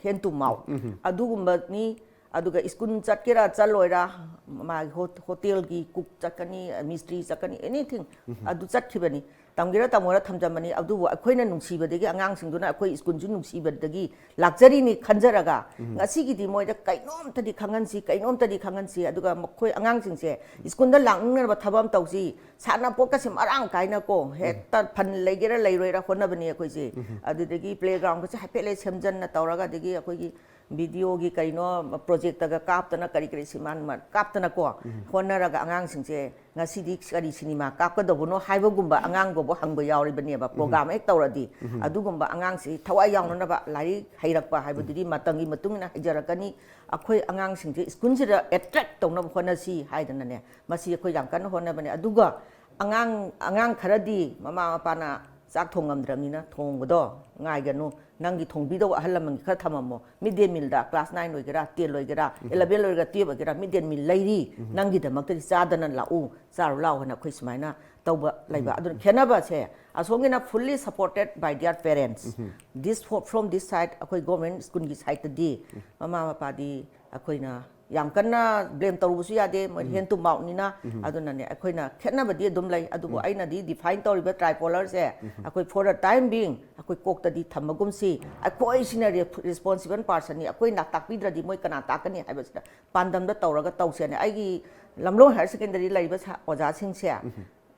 hand to mouth ꯑꯗꯨꯒꯨꯝꯕꯅꯤ꯫ ꯑꯗꯨꯒ ꯁ꯭ꯀꯨꯜ ꯆꯠꯀꯦꯔꯥ ꯆꯠꯂꯣꯏꯔꯥ, ꯃꯥꯒꯤ ꯍꯣ-, ꯍꯣꯇꯦꯜꯒꯤ ꯀꯨꯛ ꯆꯠꯀꯅꯤ, ꯃꯤꯁꯇ꯭ꯔꯤ ꯆꯠꯀꯅꯤ, anything, ꯑꯗꯨ ꯆꯠꯈꯤꯕꯅꯤ꯫ ꯇꯝꯒꯦꯔꯥ ꯇꯝꯃꯣꯏꯔꯥ ꯊꯝꯖꯟꯕꯅꯤ꯫ ꯑꯗꯨꯕꯨ ꯑꯩꯈꯣꯏꯅ ꯅꯨꯡꯁꯤꯕꯗꯒꯤ, ꯑꯉꯥꯡꯁꯤꯡꯗꯨꯅ ꯑꯩꯈꯣꯏ ꯁ꯭ꯀꯨꯜꯁꯨ ꯅꯨꯡꯁꯤꯕꯗꯒꯤ ꯂꯥꯛꯆꯔꯤꯅꯤ ꯈꯟꯖꯔꯒ, ꯉꯁꯤꯒꯤꯗꯤ ꯃꯣꯏꯗ ꯀꯩꯅꯣꯝꯇꯗꯤ ꯈꯪꯍꯟꯁꯤ, ꯀꯩꯅꯣꯝꯇꯗꯤ ꯈꯪꯍꯟꯁꯤ, ꯑꯗꯨꯒ ꯃꯈꯣꯏ ꯑꯉꯥꯡꯁꯤꯡꯁꯦ ꯁ꯭ꯀꯨꯜꯗ ꯂꯥꯛꯅꯤꯡꯅꯕ ꯊꯕꯛ ꯑꯃ ꯇꯧꯁꯤ꯫ ꯁꯥꯟꯅꯄꯣꯠꯀꯁꯦ ꯃꯔꯥꯡ ꯀꯥꯏꯅꯀꯣ, ꯍꯦꯛꯇ fun ꯂꯩꯒꯦꯔꯥ ꯂꯩꯔꯣꯏꯔꯥ ꯍꯣꯠꯅꯕꯅꯤ ꯑꯩꯈꯣꯏꯁꯦ꯫ ꯑꯗꯨꯗꯒꯤ playgroundꯒꯁꯦ ꯍꯥꯏꯐꯦꯠ ꯂꯩ ꯁꯦꯝꯖꯟꯅ ꯇꯧꯔꯒ, ꯑꯗꯒꯤ ꯑꯩꯈꯣꯏꯒꯤ ꯚꯤꯗꯤꯑꯣꯒꯤ ꯀꯩꯅꯣ ꯄ꯭ꯔꯣꯖꯦꯛꯇꯒ ꯀꯥꯞꯇꯅ ꯀꯔꯤ ꯀꯔꯤ ꯁꯤꯃꯥꯟ ꯀꯥꯞꯇꯅꯀꯣ ꯍꯣꯠꯅꯔꯒ ꯑꯉꯥꯡꯁꯤꯡꯁꯦ ꯉꯁꯤꯗꯤ ꯀꯔꯤ ꯁꯤꯅꯦꯃꯥ ꯀꯥꯞꯀꯗꯧꯕꯅꯣ ꯍꯥꯏꯕꯒꯨꯝꯕ ꯑꯉꯥꯡꯕꯨ ꯍꯪꯕ ꯌꯥꯎꯔꯤꯕꯅꯦꯕ ꯄ꯭ꯔꯣꯒ꯭ꯔꯥꯝ ꯍꯦꯛ ꯇꯧꯔꯗꯤ꯫ ꯑꯗꯨꯒꯨꯝꯕ ꯑꯉꯥꯡꯁꯤ ꯊꯋꯥꯏ ꯌꯥꯎꯅꯅꯕ ꯂꯥꯏꯔꯤꯛ ꯍꯩꯔꯛꯄ ꯍꯥꯏꯕꯗꯨꯗꯤ ꯃꯇꯝꯒꯤ ꯃꯇꯨꯡ ꯏꯟꯅ ꯍꯩꯖꯔꯛꯀꯅꯤ꯫ ꯑꯩꯈꯣꯏ ꯑꯉꯥꯡꯁꯤꯡꯁꯦ ꯁ꯭ꯀꯨꯜꯁꯤꯗ ꯑꯦꯇ꯭ꯔꯦꯛ ꯇꯧꯅꯕ ꯍꯣꯠꯅꯁꯤ ꯍꯥꯏꯗꯅꯅꯦ ꯃꯁꯤ ꯑꯩꯈꯣꯏ ꯌꯥꯝ ꯀꯟꯅ ꯍꯣꯠꯅꯕꯅꯦ꯫ ꯑꯗꯨꯒ ꯑꯉꯥꯡ ꯑꯉꯥꯡ ꯈꯔꯗꯤ ꯃꯃꯥ ꯃꯄꯥꯅ ꯆꯥꯛ ꯊꯣꯡꯉꯝꯗ꯭ꯔꯕꯅꯤꯅ ꯊꯣꯡꯕꯗꯣ ꯉꯥꯏꯒꯅꯨ, ꯅꯪꯒꯤ ꯊꯣꯡꯕꯤꯗꯧꯕ ꯑꯍꯜ ꯂꯃꯟꯒꯤ ꯈꯔ ꯊꯝꯃꯝꯃꯣ꯫ ꯃꯤꯠ ꯗꯦ ꯃꯤꯜꯗ ꯀ꯭ꯂꯥꯁ ꯅꯥꯏꯟ ꯑꯣꯏꯒꯦꯔꯥ, ꯇꯦꯟ ꯑꯣꯏꯒꯦꯔꯥ, ꯏꯂꯚꯦꯟ ꯑꯣꯏꯒꯦꯔꯥ, ꯇꯨꯌꯦꯜꯞ ꯑꯣꯏꯒꯦꯔꯥ, ꯃꯤꯠ ꯗꯦ ꯃꯤꯜ ꯂꯩꯔꯤ, ꯅꯪꯒꯤꯗꯃꯛꯇꯗꯤ ꯆꯥꯗꯅ ꯂꯥꯛꯎ, ꯆꯥꯔꯨ ꯂꯥꯛꯑꯣ ꯍꯥꯏꯅ ꯑꯩꯈꯣꯏ ꯁꯨꯃꯥꯏꯅ ꯇꯧꯕ ꯂꯩꯕ꯫ ꯑꯗꯨꯅ ꯈꯦꯠꯅꯕꯁꯦ ꯑꯁꯣꯝꯒꯤꯅ fully supported by their parents, this from this side ꯑꯩꯈꯣꯏ ꯒꯣꯔꯃꯦꯟ ꯁ꯭ꯀꯨꯜꯒꯤ ꯁꯥꯏꯠꯇꯗꯤ ꯃꯃꯥ ꯃꯄꯥꯗꯤ ꯑꯩꯈꯣꯏꯅ ꯌꯥꯝ ꯀꯟꯅ ꯕ꯭ꯂꯦꯝ ꯇꯧꯔꯨꯕꯁꯨ ꯌꯥꯗꯦ, ꯃꯣꯏ ꯍꯦꯟ ꯇꯨ ꯃꯥꯎꯠꯅꯤꯅ꯫ ꯑꯗꯨꯅꯅꯦ ꯑꯩꯈꯣꯏꯅ ꯈꯦꯠꯅꯕꯗꯤ ꯑꯗꯨꯝ ꯂꯩ꯫ ꯑꯗꯨꯕꯨ ꯑꯩꯅꯗꯤ ꯗꯤꯐꯥꯏꯟ ꯇꯧꯔꯤꯕ ꯇ꯭ꯔꯥꯏꯄꯣꯂꯔꯁꯦ ꯑꯩꯈꯣꯏ for the time being ꯑꯩꯈꯣꯏ ꯀꯣꯛꯇꯗꯤ ꯊꯝꯕꯒꯨꯝꯁꯤ꯫ ꯑꯩꯈꯣꯏꯁꯤꯅ ꯔꯦꯁꯄꯣꯟꯁꯤꯕꯜ ꯄꯥꯔꯁꯟꯅꯤ, ꯑꯩꯈꯣꯏꯅ ꯇꯥꯛꯄꯤꯗ꯭ꯔꯗꯤ ꯃꯣꯏ ꯀꯅꯥ ꯇꯥꯛꯀꯅꯤ ꯍꯥꯏꯕꯁꯤꯗ ꯄꯥꯟꯗꯝꯗ ꯇꯧꯔꯒ ꯇꯧꯁꯦꯅꯦ꯫ ꯑꯩꯒꯤ ꯂꯝꯂꯣꯡ ꯍꯥꯌꯔ ꯁꯦꯀꯦꯟꯗꯔꯤ ꯂꯩꯔꯤꯕ ꯁꯥ- ꯑꯣꯖꯥꯁꯤꯡꯁꯦ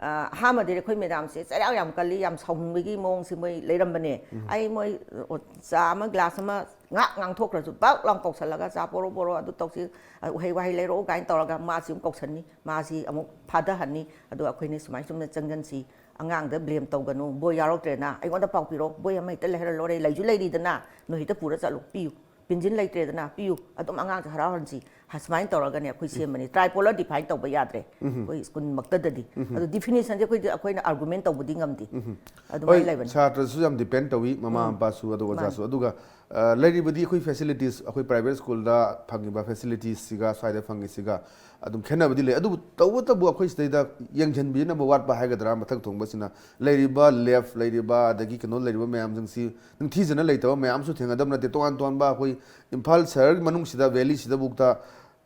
ꯑ, ꯑꯍꯥꯟꯕꯗꯗꯤ ꯑꯩꯈꯣꯏ ꯃꯦꯗꯥꯝꯁꯦ ꯆꯩꯔꯥꯛ ꯌꯥꯝ ꯀꯜꯂꯤ, ꯌꯥꯝ ꯁꯥꯎꯅꯤꯡꯕꯒꯤ ꯃꯑꯣꯡꯁꯦ ꯃꯣꯏ ꯂꯩꯔꯝꯕꯅꯦ꯫ ꯑꯩ ꯃꯣꯏ, ꯑ, ꯆꯥ ꯑꯃ ꯒ꯭ꯂꯥꯁ ꯑꯃ ꯉꯥꯛ ꯉꯥꯡꯊꯣꯛꯈ꯭ꯔꯁꯨ ꯕꯛ ꯂꯥꯎ ꯀꯧꯁꯜꯂꯒ, "ꯆꯥ ꯄꯣꯔꯣ, ꯄꯣꯔꯣ, ꯑꯗꯨ ꯇꯧꯁꯤ, ꯑ, ꯎꯍꯩ ꯋꯥꯍꯩ ꯂꯩꯔꯛꯑꯣ" ꯀꯥꯏꯅ ꯇꯧꯔꯒ ꯃꯥꯁꯤ ꯑꯃꯨꯛ ꯀꯧꯁꯟꯅꯤ, ꯃꯥꯁꯤ ꯑꯃꯨꯛ ꯐꯥꯗꯍꯟꯅꯤ꯫ ꯑꯗꯨꯒ ꯑꯩꯈꯣꯏꯅ ꯁꯨꯃꯥꯏ ꯁꯨꯝꯅ ꯆꯪꯖꯟꯁꯤ, ꯑꯉꯥꯡꯗ ꯕ꯭ꯂꯦꯝ ꯇꯧꯒꯅꯨ, ꯕꯣꯏ ꯌꯥꯎꯔꯛꯇ꯭ꯔꯦꯅ ꯑꯩꯉꯣꯟꯗ ꯄꯥꯎ ꯄꯤꯔꯛꯑꯣ, ꯕꯣꯏ ꯑꯃ ꯍꯦꯛꯇ ꯂꯩꯍꯜꯂ ꯂꯣꯏꯔꯦ, ꯂꯩꯁꯨ ꯂꯩꯔꯤꯗꯅ, ꯅꯣꯏ ꯍꯦꯛꯇ ꯄꯨꯔ ꯆꯠꯂꯨ, ꯄꯤꯌꯨ꯫ ꯄꯤꯟꯖꯤꯟ ꯂꯩꯇ꯭ꯔꯦꯗꯅ, ꯄꯤꯌꯨ, ꯑꯗꯨꯝ ꯑꯉꯥꯡꯁꯦ ꯍꯔꯥꯎꯍꯟꯁꯤ꯫ ꯁꯨꯃꯥꯏꯅ ꯇꯧꯔꯒꯅꯦ ꯑꯩꯈꯣꯏ ꯁꯦꯝꯕꯅꯤ꯫ ꯇ꯭ꯔꯥꯏꯄꯣꯂꯔ ꯗꯤꯐꯥꯏꯟ ꯇꯧꯕ ꯌꯥꯗ꯭ꯔꯦ ꯑꯩꯈꯣꯏ ꯁ꯭ꯀꯨꯜꯃꯛꯇꯗꯗꯤ꯫ ꯑꯗꯨ ꯗꯤꯐꯤꯅꯤꯁꯟꯁꯦ ꯑꯩꯈꯣꯏꯗꯤ, ꯑꯩꯈꯣꯏꯅ ꯑꯥꯔꯒꯨꯃꯦꯟ ꯇꯧꯕꯗꯤ ꯉꯝꯗꯦ꯫ ꯑꯗꯨꯃꯥꯏꯅ ꯍꯣꯏ, ꯂꯩꯕꯅꯤ꯫ ꯁꯥꯇ꯭ꯔꯁꯨ ꯌꯥꯝ ꯗꯤꯄꯦꯟ ꯇꯧꯏ, ꯃꯃꯥ ꯃꯄꯥꯁꯨ ꯑꯗꯨꯒ ꯃꯥꯅꯤ꯫ ꯑꯣꯖꯥꯁꯨ꯫ ꯑꯗꯨꯒ, ꯑ, ꯂꯩꯔꯤꯕꯗꯤ ꯑꯩꯈꯣꯏ ꯐꯦꯁꯤꯂꯤꯇꯤꯁ, ꯑꯩꯈꯣꯏ ꯄ꯭ꯔꯥꯏꯚꯦꯠ ꯁ꯭ꯀꯨꯜꯗ ꯐꯪꯉꯤꯕ ꯐꯦꯁꯤꯂꯤꯇꯤꯁꯁꯤꯒ ꯁ꯭ꯋꯥꯏꯗ ꯐꯪꯉꯤꯁꯤꯒ ꯑꯗꯨꯝ ꯈꯦꯠꯅꯕꯗꯤ ꯂꯩ꯫ ꯑꯗꯨꯕꯨ ꯇꯧꯕꯇꯕꯨ ꯑꯩꯈꯣꯏ ꯁꯤꯗꯩꯗ ꯌꯦꯡꯁꯤꯟꯕꯤꯅꯕ ꯋꯥꯠꯄ ꯍꯥꯏꯒꯗ꯭ꯔꯥ, ꯃꯊꯛ ꯊꯣꯡꯕꯁꯤꯅ ꯂꯩꯔꯤꯕ ꯂꯦꯐ ꯂꯩꯔꯤꯕ, ꯑꯗꯒꯤ ꯀꯩꯅꯣ ꯂꯩꯔꯤꯕ ꯃꯌꯥꯝꯁꯤꯡꯁꯤ ꯅꯤꯡꯊꯤꯖꯅ ꯂꯩꯇꯕ ꯃꯌꯥꯝꯁꯨ ꯊꯦꯡꯅꯗꯕ ꯅꯠꯇꯦ꯫ ꯇꯣꯉꯥꯟ ꯇꯣꯉꯥꯟꯕ ꯑꯩꯈꯣꯏ ꯏꯝꯐꯥꯜ ꯁꯍꯔꯒꯤ ꯃꯅꯨꯡꯁꯤꯗ, ꯚꯦꯂꯤꯁꯤꯗꯕꯨꯛꯇ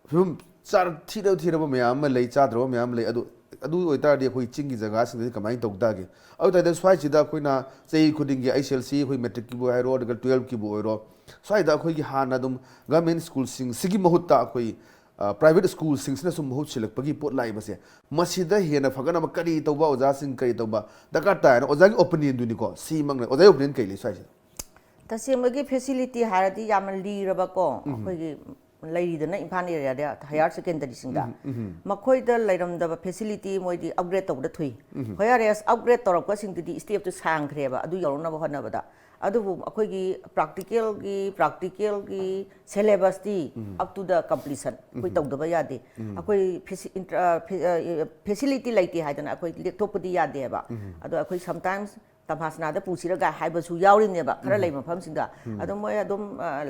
ꯐꯤꯕꯝ ꯆꯥ-, ꯊꯤꯔꯕ ꯊꯤꯔꯕ ꯃꯌꯥꯝ ꯑꯃ ꯂꯩ, ꯆꯥꯗ꯭ꯔꯕ ꯃꯌꯥꯝ ꯑꯃ ꯂꯩ꯫ ꯑꯗꯨ, ꯑꯗꯨ ꯑꯣꯏꯇꯥꯔꯗꯤ ꯑꯩꯈꯣꯏ ꯆꯤꯡꯒꯤ ꯖꯒꯥꯁꯤꯡꯗꯗꯤ ꯀꯃꯥꯏꯅ ꯇꯧ ꯇꯥꯒꯦ? ꯑꯗꯨ ꯑꯣꯏꯇꯥꯔꯗꯤ ꯁ꯭ꯋꯥꯏꯁꯤꯗ ꯑꯩꯈꯣꯏꯅ ꯆꯍꯤ ꯈꯨꯗꯤꯡꯒꯤ ꯑꯩꯆ ꯑꯦꯁ ꯑꯦꯜ ꯁꯤ, ꯑꯩꯈꯣꯏ ꯃꯦꯇ꯭ꯔꯤꯛꯀꯤꯕꯨ ꯍꯥꯏꯔꯣ, ꯑꯗꯨꯒ ꯇꯨꯌꯦꯜꯞꯀꯤꯕꯨ ꯑꯣꯏꯔꯣ, ꯁ꯭ꯋꯥꯏꯗ ꯑꯩꯈꯣꯏꯒꯤ ꯍꯥꯟꯅ ꯑꯗꯨꯝ ꯒꯚꯔꯟꯃꯦꯟꯠ ꯁ꯭ꯀꯨꯜꯁꯤꯡꯁꯤꯒꯤ ꯃꯍꯨꯠꯇ ꯑꯩꯈꯣꯏ, ꯑ, ꯄ꯭ꯔꯥꯏꯚꯦꯠ ꯁ꯭ꯀꯨꯜꯁꯤꯡꯁꯤꯅ ꯁꯨꯝ ꯃꯍꯨꯠ ꯁꯤꯜꯂꯛꯄꯒꯤ ꯄꯣꯠ ꯂꯥꯛꯏꯕꯁꯦ, ꯃꯁꯤꯗ ꯍꯦꯟꯅ ꯐꯒꯠꯅꯕ ꯀꯔꯤ ꯇꯧꯕ, ꯑꯣꯖꯥꯁꯤꯡ ꯀꯔꯤ ꯇꯧꯕ ꯗꯔꯀꯥꯔ ꯇꯥꯏ ꯍꯥꯏꯅ ꯑꯣꯖꯥꯒꯤ ꯑꯣꯄꯤꯅꯤꯌꯟꯗꯨꯅꯤꯀꯣ, ꯁꯤꯃꯛꯅ꯫ ꯑꯣꯖꯥꯒꯤ ꯑꯣꯄꯤꯅꯤꯌꯟ ꯀꯔꯤ ꯂꯩ ꯁ꯭ꯋꯥꯏꯁꯤꯗ? ꯇꯁꯦꯡꯕꯒꯤ ꯐꯦꯁꯤꯂꯤꯇꯤ ꯍꯥꯏꯔꯗꯤ ꯌꯥꯝꯅ ꯂꯤꯔꯕꯀꯣ, ꯑꯩꯈꯣꯏꯒꯤ ꯂꯩꯔꯤꯗꯅ ꯏꯝꯐꯥꯜ ꯑꯦꯔꯤꯌꯥꯗ ꯍꯥꯌꯔ ꯁꯦꯀꯦꯟꯗꯔꯤꯁꯤꯡꯗ, ꯃꯈꯣꯏꯗ ꯂꯩꯔꯝꯗꯕ ꯐꯦꯁꯤꯂꯤꯇꯤ ꯃꯣꯏꯗꯤ ꯑꯞꯒ꯭ꯔꯦꯗ ꯇꯧꯕꯗ ꯊꯨꯏ꯫ ꯍꯣꯌꯥꯔꯦꯁ ꯑꯞꯒ꯭ꯔꯦꯗ ꯇꯧꯔꯛꯄꯁꯤꯡꯗꯨꯗꯤ ꯁ꯭ꯇꯦꯞꯇꯨ ꯁꯥꯡꯈ꯭ꯔꯦꯕ ꯑꯗꯨ ꯌꯧꯔꯛꯅꯕ ꯍꯣꯠꯅꯕꯗ꯫ ꯑꯗꯨꯕꯨ ꯑꯩꯈꯣꯏꯒꯤ ꯄ꯭ꯔꯥꯛꯇꯤꯀꯦꯜꯒꯤ ꯄ꯭ꯔꯥꯛꯇꯤꯀꯦꯜꯒꯤ ꯁꯦꯂꯦꯕꯁꯇꯤ ꯑꯞ ꯇꯨ ꯗ ꯀꯝꯄ꯭ꯂꯤꯁꯟ ꯑꯩꯈꯣꯏ ꯇꯧꯗꯕ ꯌꯥꯗꯦ꯫ ꯑꯩꯈꯣꯏ ꯐꯦꯁꯤꯂꯤꯇꯤ ꯂꯩꯇꯦ ꯍꯥꯏꯗꯅ ꯑꯩꯈꯣꯏ ꯂꯦꯞꯊꯣꯛꯄꯗꯤ ꯌꯥꯗꯦꯕ꯫ ꯑꯗꯣ ꯑꯩꯈꯣꯏ ꯁꯝꯇꯥꯏꯝꯁ ꯇꯝꯐꯥꯁꯅꯥꯗ ꯄꯨꯁꯤꯔꯒ ꯍꯥꯏꯕꯁꯨ ꯌꯥꯎꯔꯤꯅꯦꯕ ꯈꯔ ꯂꯩꯕ ꯃꯐꯝꯁꯤꯡꯗ꯫ ꯑꯗꯨꯝ ꯃꯣꯏ ꯑꯗꯨꯝ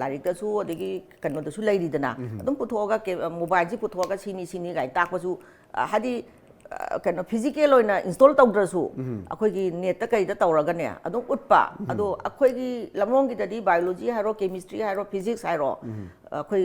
ꯂꯥꯏꯔꯤꯛꯇꯁꯨ ꯑꯗꯒꯤ ꯀꯩꯅꯣꯗꯁꯨ ꯂꯩꯔꯤꯗꯅ, ꯑꯗꯨꯝ ꯄꯨꯊꯣꯛꯑꯒ ꯃꯣꯕꯥꯏꯜꯁꯤ ꯄꯨꯊꯣꯛꯑꯒ ꯁꯤꯅꯤ ꯁꯤꯅꯤ ꯀꯥꯏꯅ ꯇꯥꯛꯄꯁꯨ, ꯍꯥꯏꯗꯤ ꯀꯩꯅꯣ ꯐꯤꯖꯤꯀꯦꯜ ꯑꯣꯏꯅ ꯏꯟꯁꯇꯣꯜ ꯇꯧꯗ꯭ꯔꯁꯨ ꯑꯩꯈꯣꯏꯒꯤ ꯅꯦꯠꯇ ꯀꯩꯗ ꯇꯧꯔꯒꯅꯦ ꯑꯗꯨꯝ ꯎꯠꯄ꯫ ꯑꯗꯣ ꯑꯩꯈꯣꯏꯒꯤ ꯂꯝꯂꯣꯡꯒꯤꯗꯗꯤ ꯕꯥꯏꯑꯣꯂꯣꯖꯤ ꯍꯥꯏꯔꯣ, ꯀꯦꯃꯤꯁꯇ꯭ꯔꯤ ꯍꯥꯏꯔꯣ, ꯐꯤꯖꯤꯛꯁ ꯍꯥꯏꯔꯣ, ꯑꯩꯈꯣꯏ